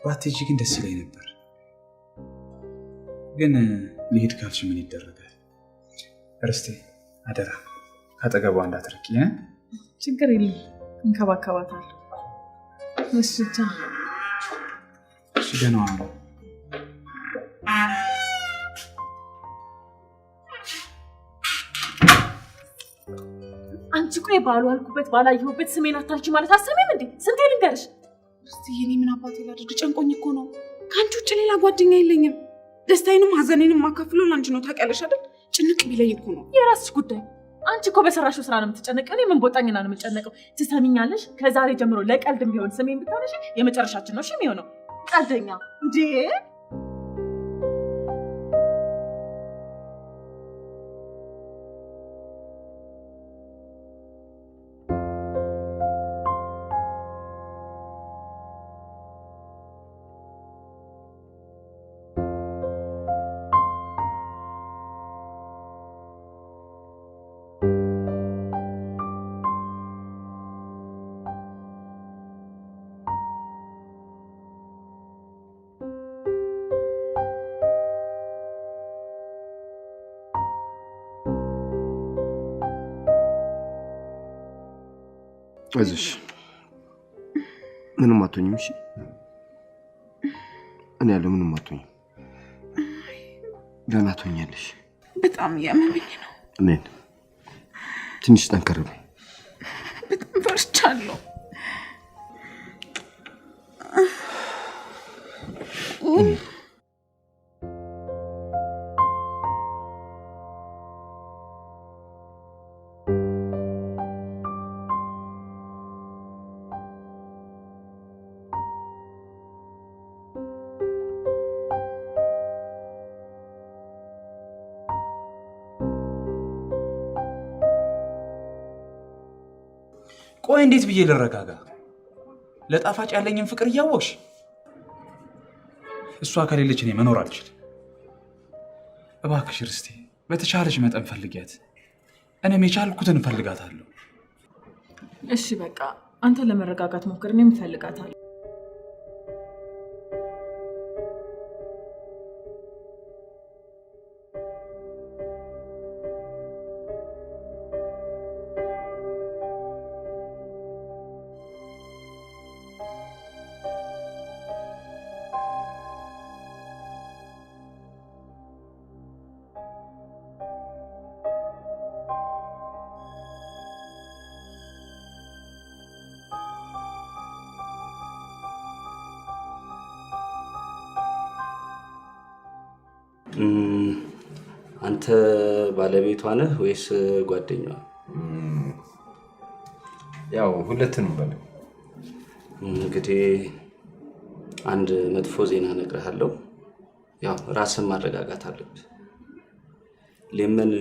ባትሄጂ ግን ደስ ይለኝ ነበር። ግን ልሄድ ካልሽ ምን ይደረጋል? ርስቴ አደራ ካጠገቧ እንዳትርቂ። ችግር የለም፣ እንከባከባታለሁ። እሺ ቻው። እሺ ደህና ዋሉ። አንቺ ቆይ ባልዋልኩበት ባላየሁበት ስሜን አታንቺ ማለት አሰሚም እንዴ? ስንቴ ልንገርሽ? ርስትዬ፣ እኔ ምን አባቴ ላድርግ? ጨንቆኝ እኮ ነው። ከአንቺ ውጭ ሌላ ጓደኛ የለኝም። ደስታዬንም ሀዘኔንም ማካፍለው ለአንቺ ነው። ታውቂያለሽ አይደል? ጭንቅ ቢለኝ እኮ ነው። የራስሽ ጉዳይ። አንቺ እኮ በሰራሽው ስራ ነው የምትጨነቀው። እኔ ምን ቦጣኝና ነው የምጨነቀው? ትሰሚኛለሽ? ከዛሬ ጀምሮ ለቀልድም ቢሆን ስሜን ብታነሺ የመጨረሻችን ነው እሺ የሚሆነው። ቀልደኛ እንዴ! አይዞሽ፣ ምንም አትሆኝም። እሺ፣ እኔ ያለው ምንም አትሆኝም። ደህና ትሆኛለሽ። በጣም እያመመኝ ነው። እኔን ትንሽ ጠንከር በይ። በጣም ፈርቻለሁ። ቆይ እንዴት ብዬ ልረጋጋ? ለጣፋጭ ያለኝን ፍቅር እያወቅሽ እሷ ከሌለች እኔ መኖር አልችልም። እባክሽ ርስቴ፣ በተቻለሽ መጠን ፈልጊያት። እኔም የቻልኩትን እፈልጋታለሁ። እሺ በቃ አንተ ለመረጋጋት ሞክር፣ እኔም እፈልጋታለሁ። አንተ ባለቤቷ ነህ ወይስ ጓደኛዋ? ያው ሁለቱንም በለው። እንግዲህ አንድ መጥፎ ዜና እነግርሃለሁ። ያው ራስን ማረጋጋት አለብህ። ሌመን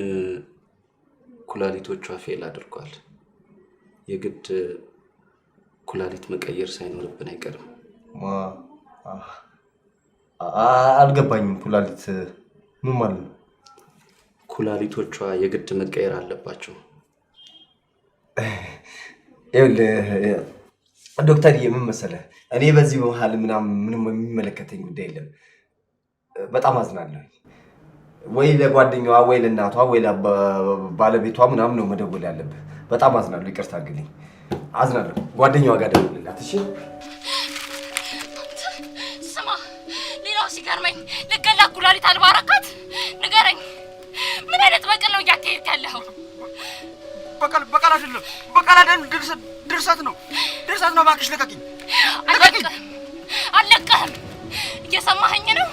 ኩላሊቶቿ fail አድርጓል። የግድ ኩላሊት መቀየር ሳይኖርብን አይቀርም። አልገባኝም። ኩላሊት ምን ማለት ነው? ኩላሊቶቿ የግድ መቀየር አለባቸው። ይኸውልህ ዶክተር፣ ምን መሰለህ፣ እኔ በዚህ በመሀል ምናምን ምንም የሚመለከተኝ ጉዳይ የለም። በጣም አዝናለሁ። ወይ ለጓደኛዋ ወይ ለእናቷ ወይ ለባለቤቷ ምናምን ነው መደወል ያለብህ። በጣም አዝናለሁ። ይቅርታ አድርግልኝ። አዝናለሁ። ጓደኛዋ ጋር ደውልላት እሺ? ስማ፣ ሌላው ሲገርመኝ ልገላ ኩላሊት አልባረካት። ንገረኝ፣ ምን አይነት በቀል ነው እያካሄድክ ያለኸው? በቀል በቀል አይደለም፣ በቀል አይደለም፣ ድርሰት ነው፣ ድርሰት ነው። እባክሽ ልቀቂኝ። አልለቅህም፣ አልለቅህም። እየሰማኸኝ ነው?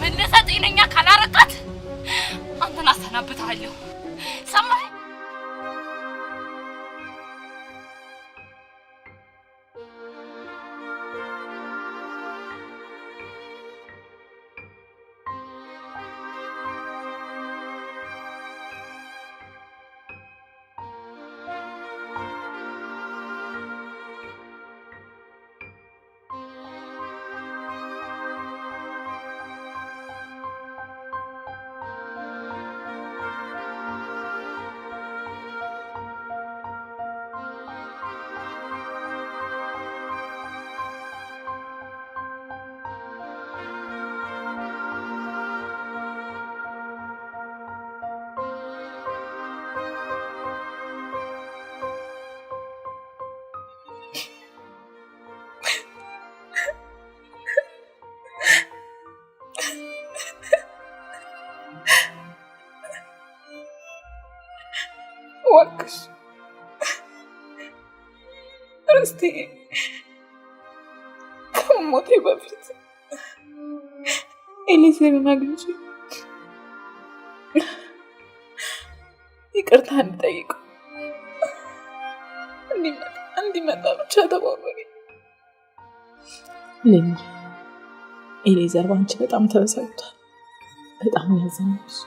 መልሰህ ጤነኛ ካላረካት አንተን አሰናብትሃለሁ። ሰማኸኝ? እስቲ ከሞቴ በፊት ኤሊሴርን አግኝቼ ይቅርታ እንድጠይቀው እንዲመጣ ብቻ ተባበሪ። ሌኒ፣ ኤሌዘር በአንቺ በጣም ተበሳጭቷል። በጣም ያዘነብሽ።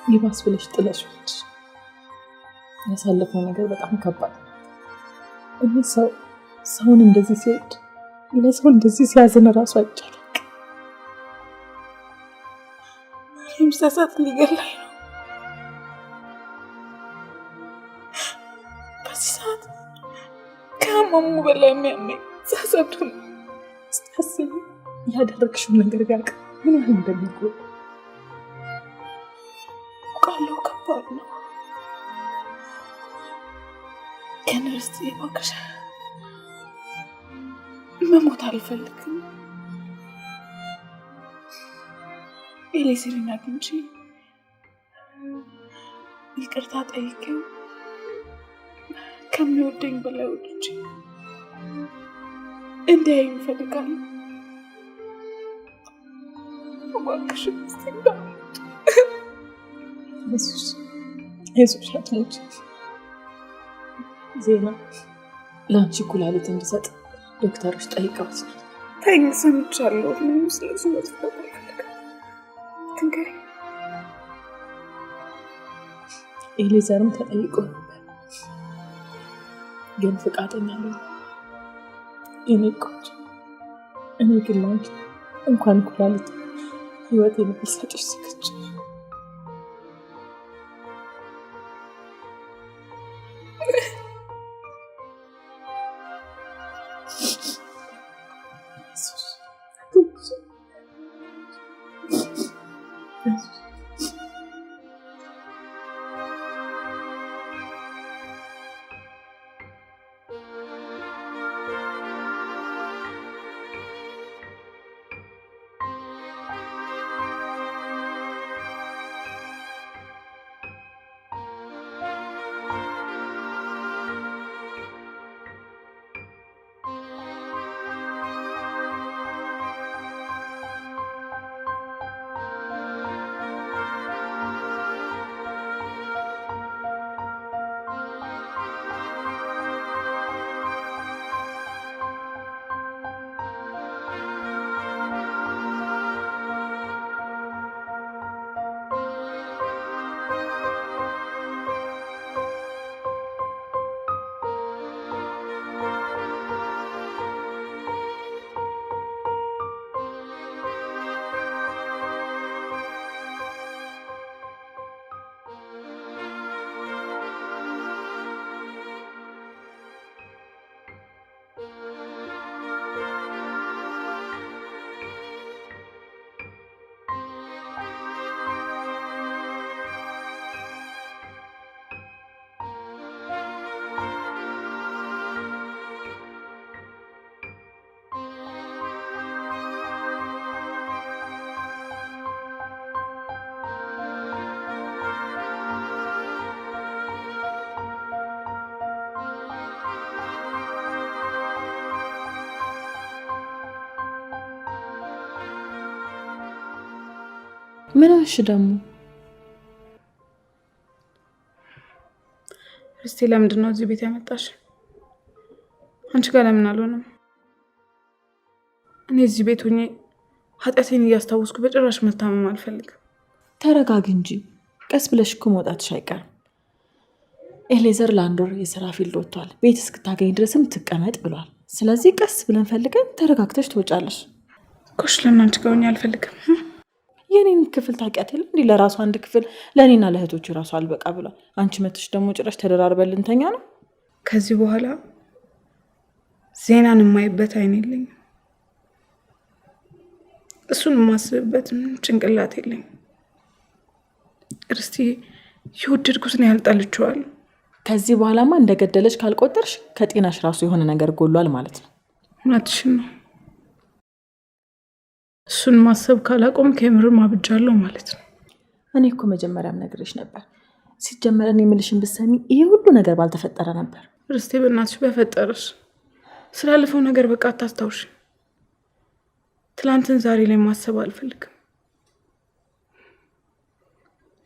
ይባስ ብለሽ ጥለሽ ሄድሽ። ያሳለፈው ነገር በጣም ከባድ ነው። እኔ ሰው ሰውን እንደዚህ ሲወድ ለሰው እንደዚህ ሲያዝን እራሱ አይቻልም። እኔም ጸጸት ሊገላኝ ነው። በዚህ ሰዓት ከህመሙ በላይ የሚያመኝ ጸጸቱ ነው። ስታስቢ ያደረግሽውን ነገር ቢያውቅ ምን ያህል እንደሚጎዳ አውቃለሁ። ከባድ ነው። ግን ርስቴ እባክሽ መሞት አልፈልግም። ኤሌሴርን አግኝቼ ይቅርታ ጠይቄው ከሚወደኝ በላይ ወድጄ እንዲያየኝ እፈልጋለሁ። እባክሽ ርስቴ እንዳልሞት። ኢየሱስ ኢየሱስ አትሞች። ዜና ለአንቺ ኩላሊት እንዲሰጥ ዶክተሮች ጠይቀውት ነው። ተይኝ፣ ሰምቻለሁ። ምንም ስለሱ መጥፎ አልፈልግም። ትንገሪኝ። ኤሌዘርም ተጠይቆ ነበር፣ ግን ፈቃደኛ አልሆነም። የኔ ቆንጆ፣ እኔ ግን ለአንቺ እንኳን ኩላሊት ህይወቴን ልሰጥሽ ዝግጁ ነኝ። ኢየሱስ አትሞች። ኢየሱስ። ምን ሆንሽ ደግሞ? ርስቴ ለምንድን ነው እዚህ ቤት ያመጣሽ? አንቺ ጋር ለምን አልሆነም? እኔ እዚህ ቤት ሆኜ ኃጢአቴን እያስታወስኩ በጭራሽ መታመም አልፈልግም። ተረጋግ እንጂ ቀስ ብለሽ እኮ መውጣትሽ አይቀርም። ኤሌዘር ለአንድ ወር የስራ field ወጥቷል። ቤት እስክታገኝ ድረስም ትቀመጥ ብሏል። ስለዚህ ቀስ ብለን ፈልገን ተረጋግተሽ ትወጫለሽ። ኮሽ ለምን አንቺ ጋር ሆኜ አልፈልግም። የኔን ክፍል ታውቂያት የለ እንዲህ ለራሱ አንድ ክፍል ለእኔና ለእህቶቹ ራሱ አልበቃ ብሏል። አንቺ መተሽ ደግሞ ጭራሽ ተደራርበን ልንተኛ ነው። ከዚህ በኋላ ዜናን የማይበት አይን የለኝም። እሱን የማስብበት ጭንቅላት የለኝም። ርስቲ የወደድኩትን ያህል ጠልቼዋለሁ። ከዚህ በኋላማ እንደገደለች ካልቆጠርሽ ከጤናሽ ራሱ የሆነ ነገር ጎሏል ማለት ነው። እውነትሽን ነው። እሱን ማሰብ ካላቆም ከምርም አብጃለሁ ማለት ነው። እኔ እኮ መጀመሪያም ነግሬሽ ነበር። ሲጀመር እኔ የምልሽን ብትሰሚ ይሄ ሁሉ ነገር ባልተፈጠረ ነበር። ርስቴ፣ በእናትሽ በፈጠረሽ ስላለፈው ነገር በቃ አታስታውሽ። ትላንትን ዛሬ ላይ ማሰብ አልፈልግም።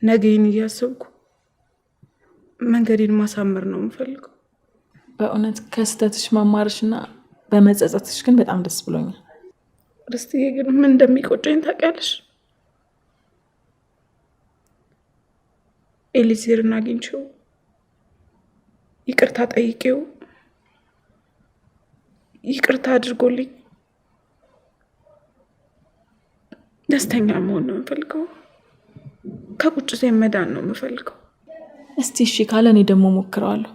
ነገዬን እያሰብኩ መንገዴን ማሳመር ነው የምፈልገው። በእውነት ከስህተትሽ መማርሽና በመጸጸትሽ ግን በጣም ደስ ብሎኛል። ርስትዬ ግን ምን እንደሚቆጨኝ ታውቂያለሽ? ኤሊዜርን አግኝቼው ይቅርታ ጠይቄው ይቅርታ አድርጎልኝ ደስተኛ መሆን ነው የምፈልገው። ከቁጭቴ መዳን ነው የምፈልገው። እስቲ እሺ ካለ እኔ ደግሞ ሞክረዋለሁ።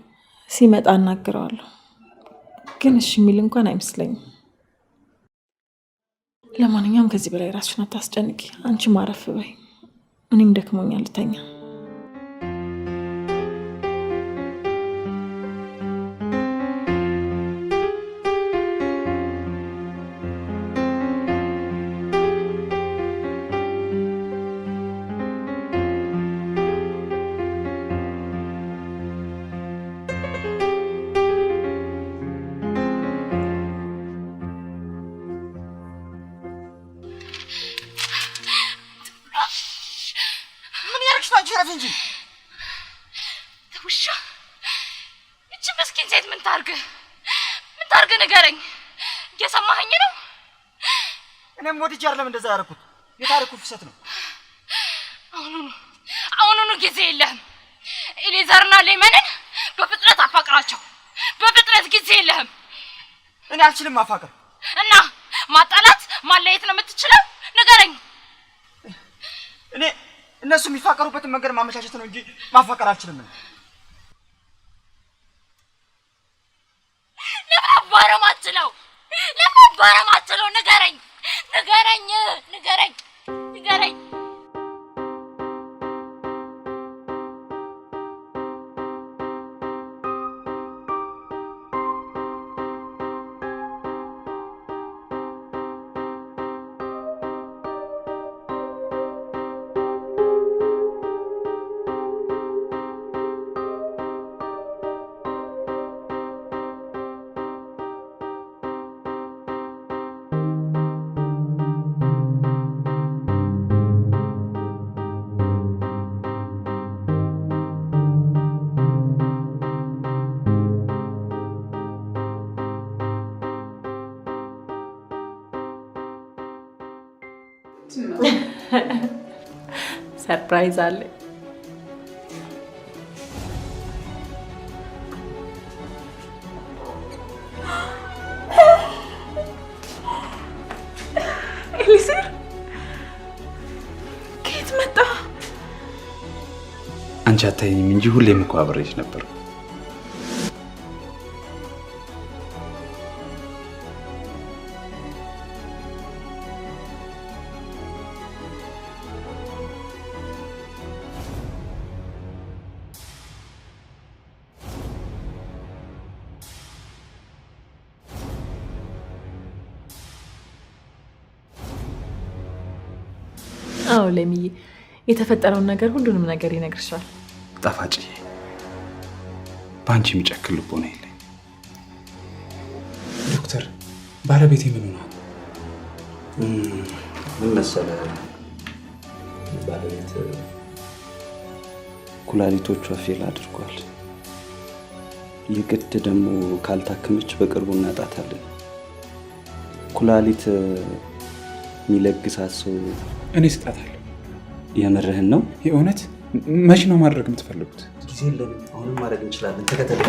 ሲመጣ እናግረዋለሁ። ግን እሺ የሚል እንኳን አይመስለኝም። ለማንኛውም ከዚህ በላይ ራስሽን አታስጨንቂ። አንቺ ማረፍ በይ፣ እኔም ደክሞኛል ልተኛ። ምን ያደርግሽ ነው አንቺ? ረፍ እንጂ ውሻ! እቺ ምስኪን ሴት ምን ታርግ? ምን ታርግ ንገረኝ። እየሰማኸኝ ነው? እኔም ወድጄ አይደለም እንደዛ ያደረኩት፣ የታሪኩ ፍሰት ነው። አሁኑኑ ጊዜ የለህም። ኤሌዘርና ሌመንን በፍጥነት አፋቅራቸው። በፍጥነት ጊዜ የለህም። እኔ አልችልም ማፋቀር። እና ማጣላት ማለየት ነው የምትችለው? ንገረኝ። እኔ እነሱ የሚፋቀሩበትን መንገድ ማመቻቸት ነው እንጂ ማፋቀር አልችልም። ለምን አባረም አትችለው? ለምን አባረም አትችለው? ንገረኝ፣ ንገረኝ፣ ንገረኝ፣ ንገረኝ። Surprise አለ። ኤሊሴር ከየት መጣ? አንቺ አታይኝም እንጂ ሁሌም እኮ አብሬሽ ነበር። አዎ ለሚዬ፣ የተፈጠረውን ነገር ሁሉንም ነገር ይነግርሻል። ጣፋጭዬ፣ በአንቺ የሚጨክን ልቦና የለኝ። ዶክተር፣ ባለቤቴ ምን ሆኗል? ምን መሰለህ፣ ባለቤት ኩላሊቶቿ fail አድርጓል። የግድ ደግሞ ካልታከመች በቅርቡ እናጣታለን። ኩላሊት የሚለግሳት ሰው እኔ ስጣታለሁ። የምርህን ነው? የእውነት? መቼ ነው ማድረግ የምትፈልጉት? ጊዜ የለንም። አሁንም ማድረግ እንችላለን። ተከተል።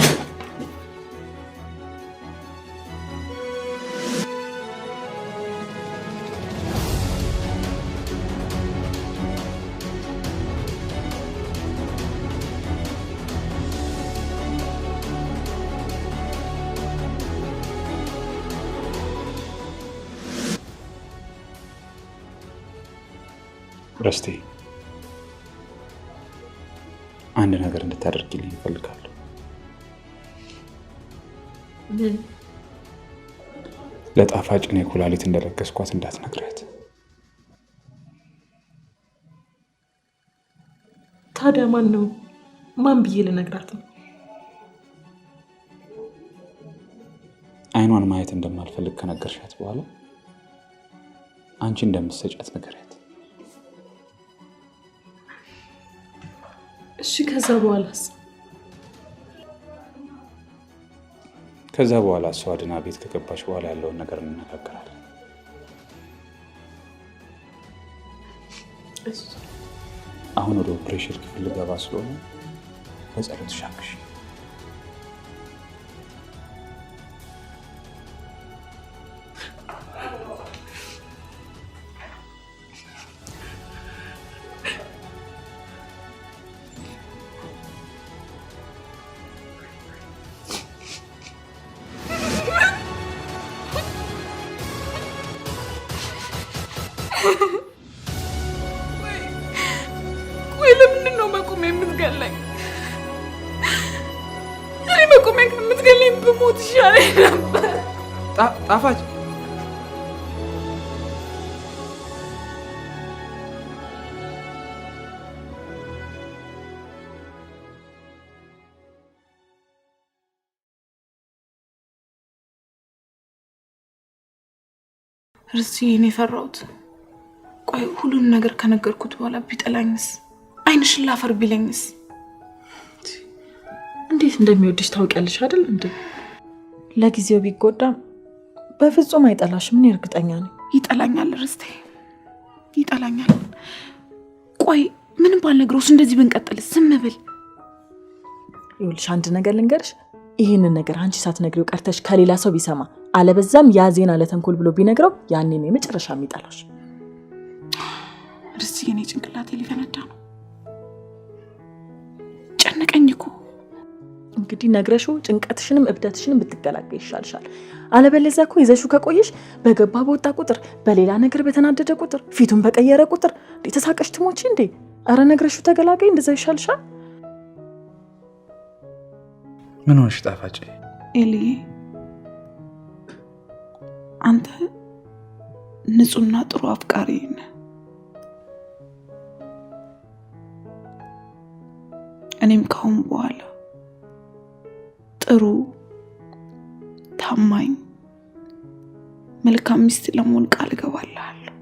ረስቴ፣ አንድ ነገር እንድታደርጊልኝ እፈልጋለሁ። ምን? ለጣፋጭ እኔ ኩላሊት እንደለገስኳት እንዳትነግሪያት። ታዲያ ማን ነው? ማን ብዬ ልነግራት ነው? አይኗን ማየት እንደማልፈልግ ከነገርሻት በኋላ አንቺ እንደምትሰጫት ንገሪያት። እሺ፣ ከዛ በኋላስ? ከዛ በኋላ እሷ ድና ቤት ከገባች በኋላ ያለውን ነገር እንነጋገራለን። አሁን ወደ ኦፕሬሽን ክፍል ልገባ ስለሆነ በጸሎትሽ አግዢኝ። ቆይ ለምንድን ነው መቆሜ የምትገለኝ? እኔ መቆሜ ከምትገለኝ ብሞት ይሻለኝ ነበር። ጣፋጭ ርስዬ፣ እኔ የፈራሁት ቆይ ሁሉንም ነገር ከነገርኩት በኋላ ቢጠላኝስ? ዓይንሽን ላፈር ቢለኝስ? እንዴት እንደሚወድሽ ታውቂያለሽ አይደል እንዴ? ለጊዜው ቢጎዳም በፍጹም አይጠላሽም። እኔ እርግጠኛ ነኝ። ይጠላኛል ርስቴ፣ ይጠላኛል። ቆይ ምንም ባልነግረውስ እንደዚህ ብንቀጥልስ? ዝም ብል? ይኸውልሽ አንድ ነገር ልንገርሽ፣ ይህንን ነገር አንቺ ሳትነግሪው ቀርተሽ ከሌላ ሰው ቢሰማ አለበዛም ያ ዜና ለተንኮል ብሎ ቢነግረው ያኔ ነው የመጨረሻ የሚጠላሽ። ርስዬ፣ እኔ ጭንቅላቴ ሊፈነዳ ነው። ጨነቀኝ እኮ። እንግዲህ ነግረሽው ጭንቀትሽንም እብደትሽንም ብትገላገይ ይሻልሻል። አለበለዚያ እኮ ይዘሽው ከቆየሽ በገባ በወጣ ቁጥር፣ በሌላ ነገር በተናደደ ቁጥር፣ ፊቱን በቀየረ ቁጥር እንዴ ተሳቀሽ ትሞቺ እንዴ? አረ ነግረሽው ተገላገይ፣ እንደዛ ይሻልሻል። ምን ሆንሽ ጣፋጭ? ኤልዬ፣ አንተ ንጹህና ጥሩ አፍቃሪ ነህ። እኔም ካሁን በኋላ ጥሩ፣ ታማኝ፣ መልካም ሚስት ለመሆን ቃል እገባልሃለሁ።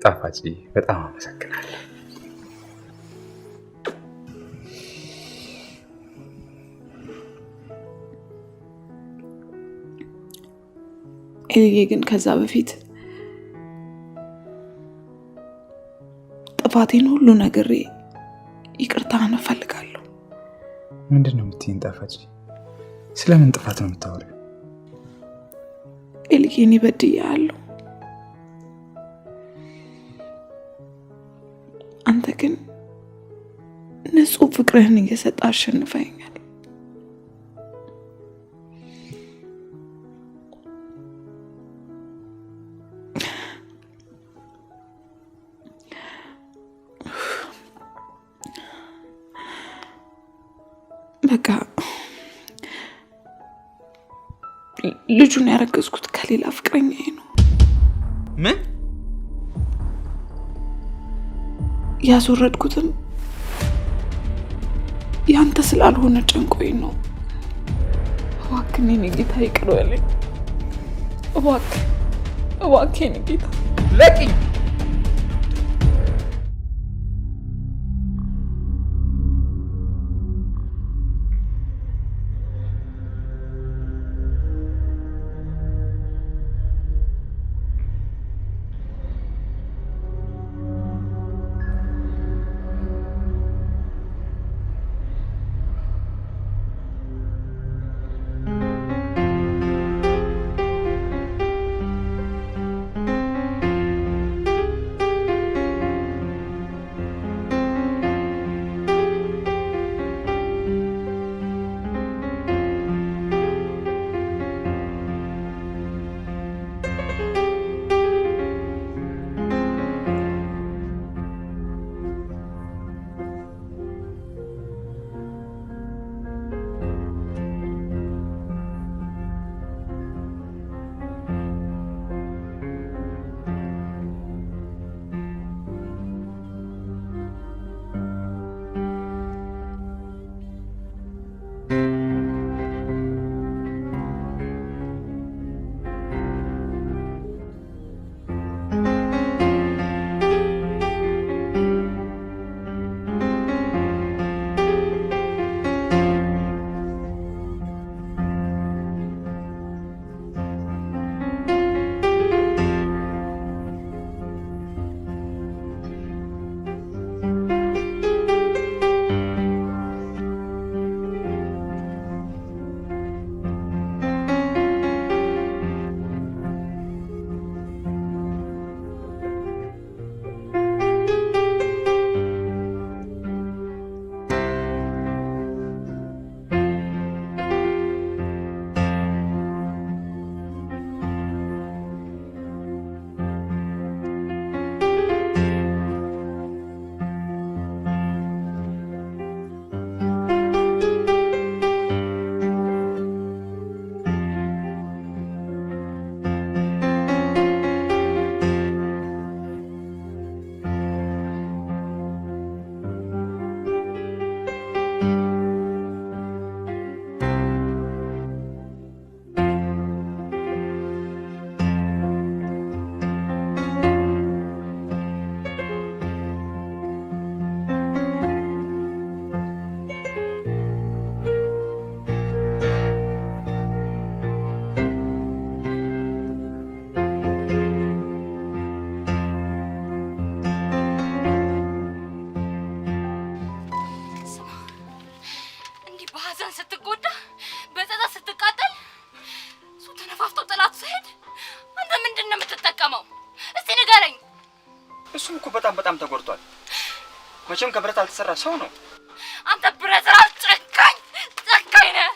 ጣፋጭ በጣም አመሰግናለሁ። ኤልዬ፣ ግን ከዛ በፊት ጥፋቴን ሁሉ ነግሬ ይቅርታህን እፈልጋለሁ። ምንድን ነው የምትይኝ ጣፋጭ? ስለምን ጥፋት ነው የምታወሪው? ኤልዬ፣ እኔ በድዬሃለሁ። አንተ ግን ንጹህ ፍቅርህን እየሰጠህ አሸንፈኸኛል። በቃ ልጁን ያረገዝኩት ከሌላ ፍቅረኛዬ ነው። ምን? ያስወረድኩትም ያንተ ስላልሆነ ጨንቆኝ ነው። እባክህ የኔ ጌታ ይቅር በለኝ። እባክህ እባክህ የኔ ጌታ ለቂኝ። እኮ በጣም በጣም ተጎድቷል። መቼም ከብረት አልተሰራ ሰው ነው። አንተ ብረት ራስ ጨካኝ ጨካኝ ነህ።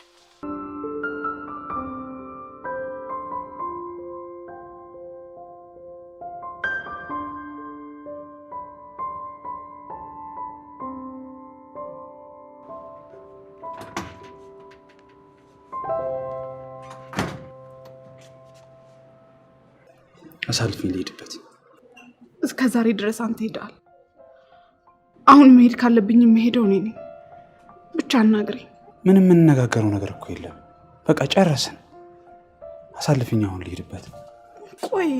አሳልፊኝ ልሄድበት። እስከ ዛሬ ድረስ አንተ ሄደሃል። አሁን መሄድ ካለብኝ የምሄደው እኔ ነኝ። ብቻ አናግረኝ። ምንም የምንነጋገረው ነገር እኮ የለም። በቃ ጨረስን። አሳልፊኝ አሁን ልሄድበት። ቆይ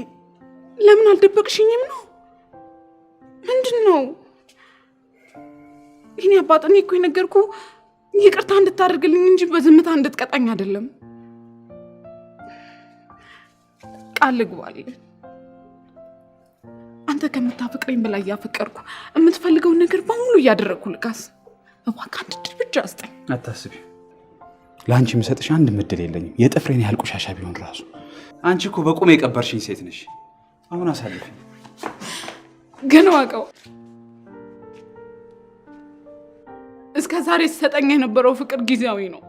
ለምን አልደበቅሽኝም ነው? ምንድን ነው ይህኔ? አባት እኔ እኮ የነገርኩህ ይቅርታ እንድታደርግልኝ እንጂ በዝምታ እንድትቀጣኝ አይደለም። ቃል ልግባልህ፣ አንተ ከምታፈቅረኝ በላይ እያፈቀርኩ የምትፈልገውን ነገር በሙሉ እያደረግኩ ልካስ። እባክህ አንድ እድል ብቻ አስጠኝ። አታስቢ፣ ለአንቺ የምሰጥሽ አንድ እድል የለኝም። የጥፍሬን ያህል ቆሻሻ ቢሆን ራሱ። አንቺ እኮ በቁም የቀበርሽኝ ሴት ነሽ። አሁን አሳልፊኝ። ግን ዋቀው እስከ ዛሬ ሲሰጠኝ የነበረው ፍቅር ጊዜያዊ ነው።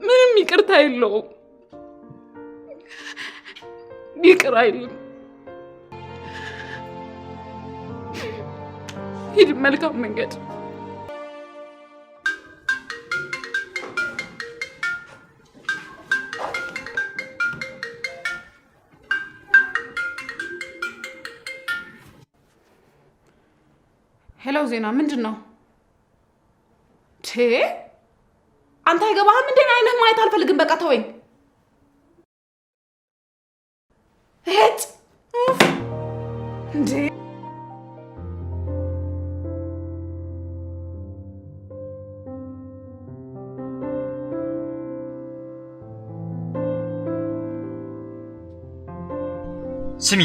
ምንም ይቅርታ የለውም። ይቅር አይልም። ሂድ መልካም መንገድ። Hello ዜና፣ ምንድን ነው? አንተ አይገባህም እንዴ? አይንህ ማየት አልፈልግም። በቃ ተወኝ። ሄጭ እንዴ! ስሚ፣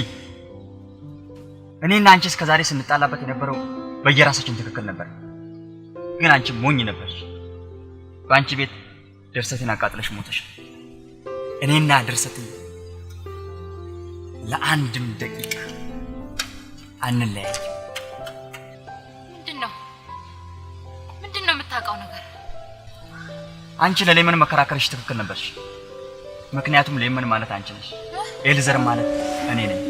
እኔና አንቺ እስከ ዛሬ ስንጣላበት የነበረው በየራሳችን ትክክል ነበር። ግን አንቺ ሞኝ ነበርሽ። በአንቺ ቤት ድርሰቴን አቃጥለሽ ሞተሽ። እኔና ድርሰቴ ለአንድም ደቂቃ አንለያይም። ምንድን ነው ምንድን ነው የምታውቀው ነገር? አንቺ ለሌመን መከራከርሽ ትክክል ነበርሽ። ምክንያቱም ሌመን ማለት አንቺ ነሽ፣ ኤልዘር ማለት እኔ ነኝ።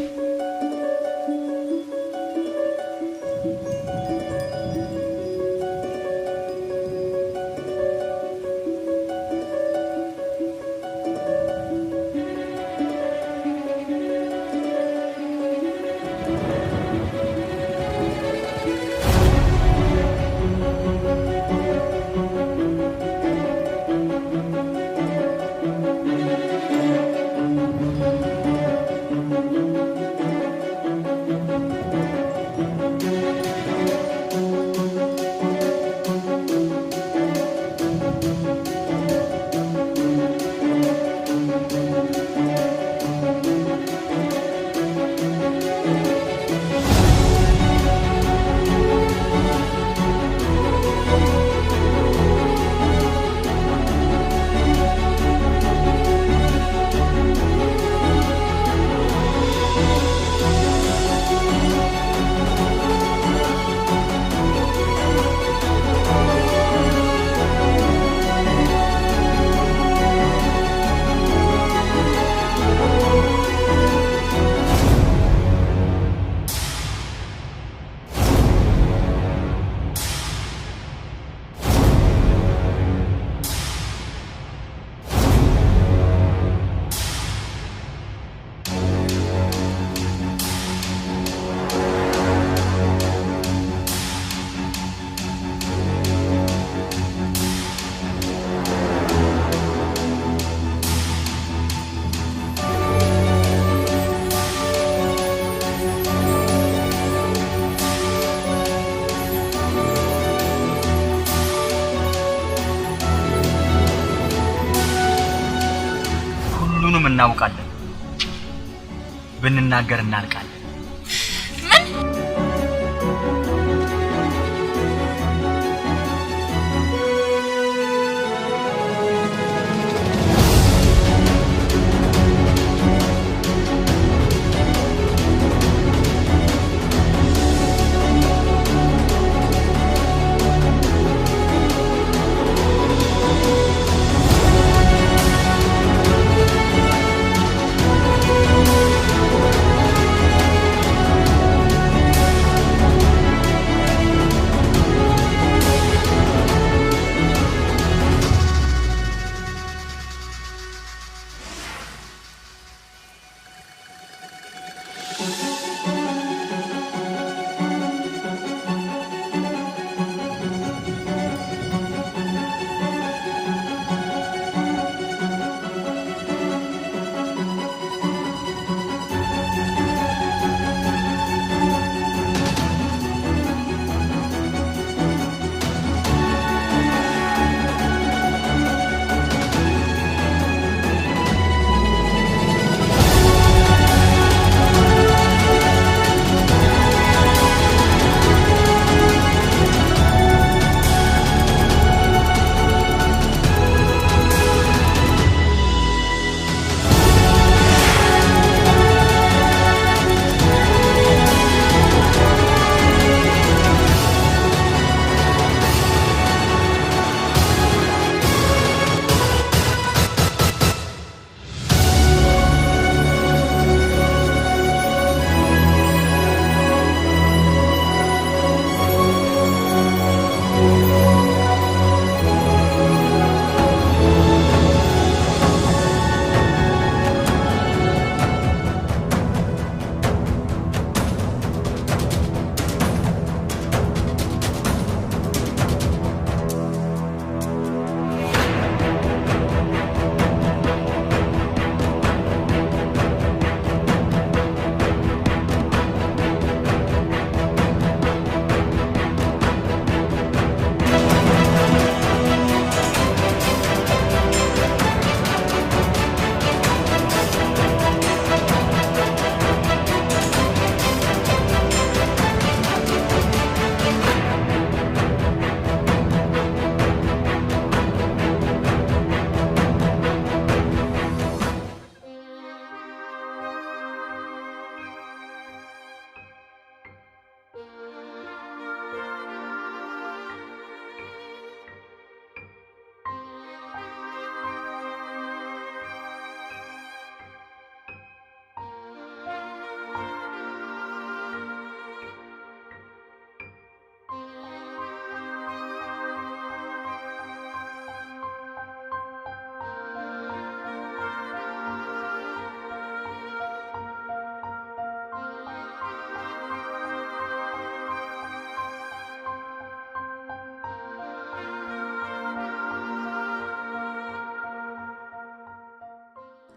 ሁሉንም እናውቃለን። ብንናገር እናልቃለን። ምን?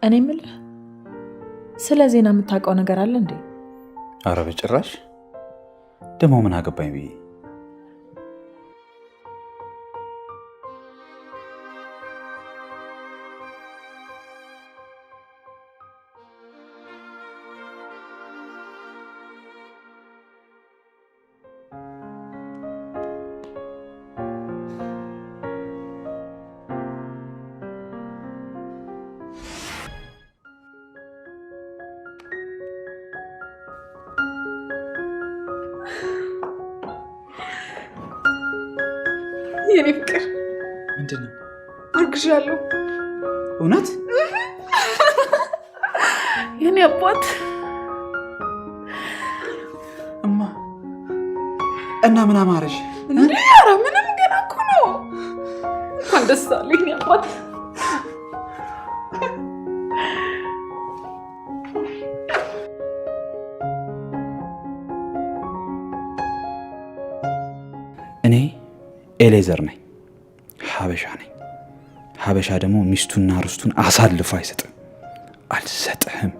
እኔ የምልህ ስለ ዜና የምታውቀው ነገር አለ እንዴ? አረ በጭራሽ። ደግሞ ምን አገባኝ ብዬ። የኔ ፍቅር። ምንድን ነው? አርግዣለሁ። እውነት? የኔ አባት። እማ፣ እና ምን አማረሽ? እንዴ ኧረ ምንም ገና እኮ ነው። እንኳን ደስ አለህ የኔ አባት። እኔ ኤሌዘር ነኝ፣ ሀበሻ ነኝ። ሀበሻ ደግሞ ሚስቱና ርስቱን አሳልፎ አይሰጥም። አልሰጥህም።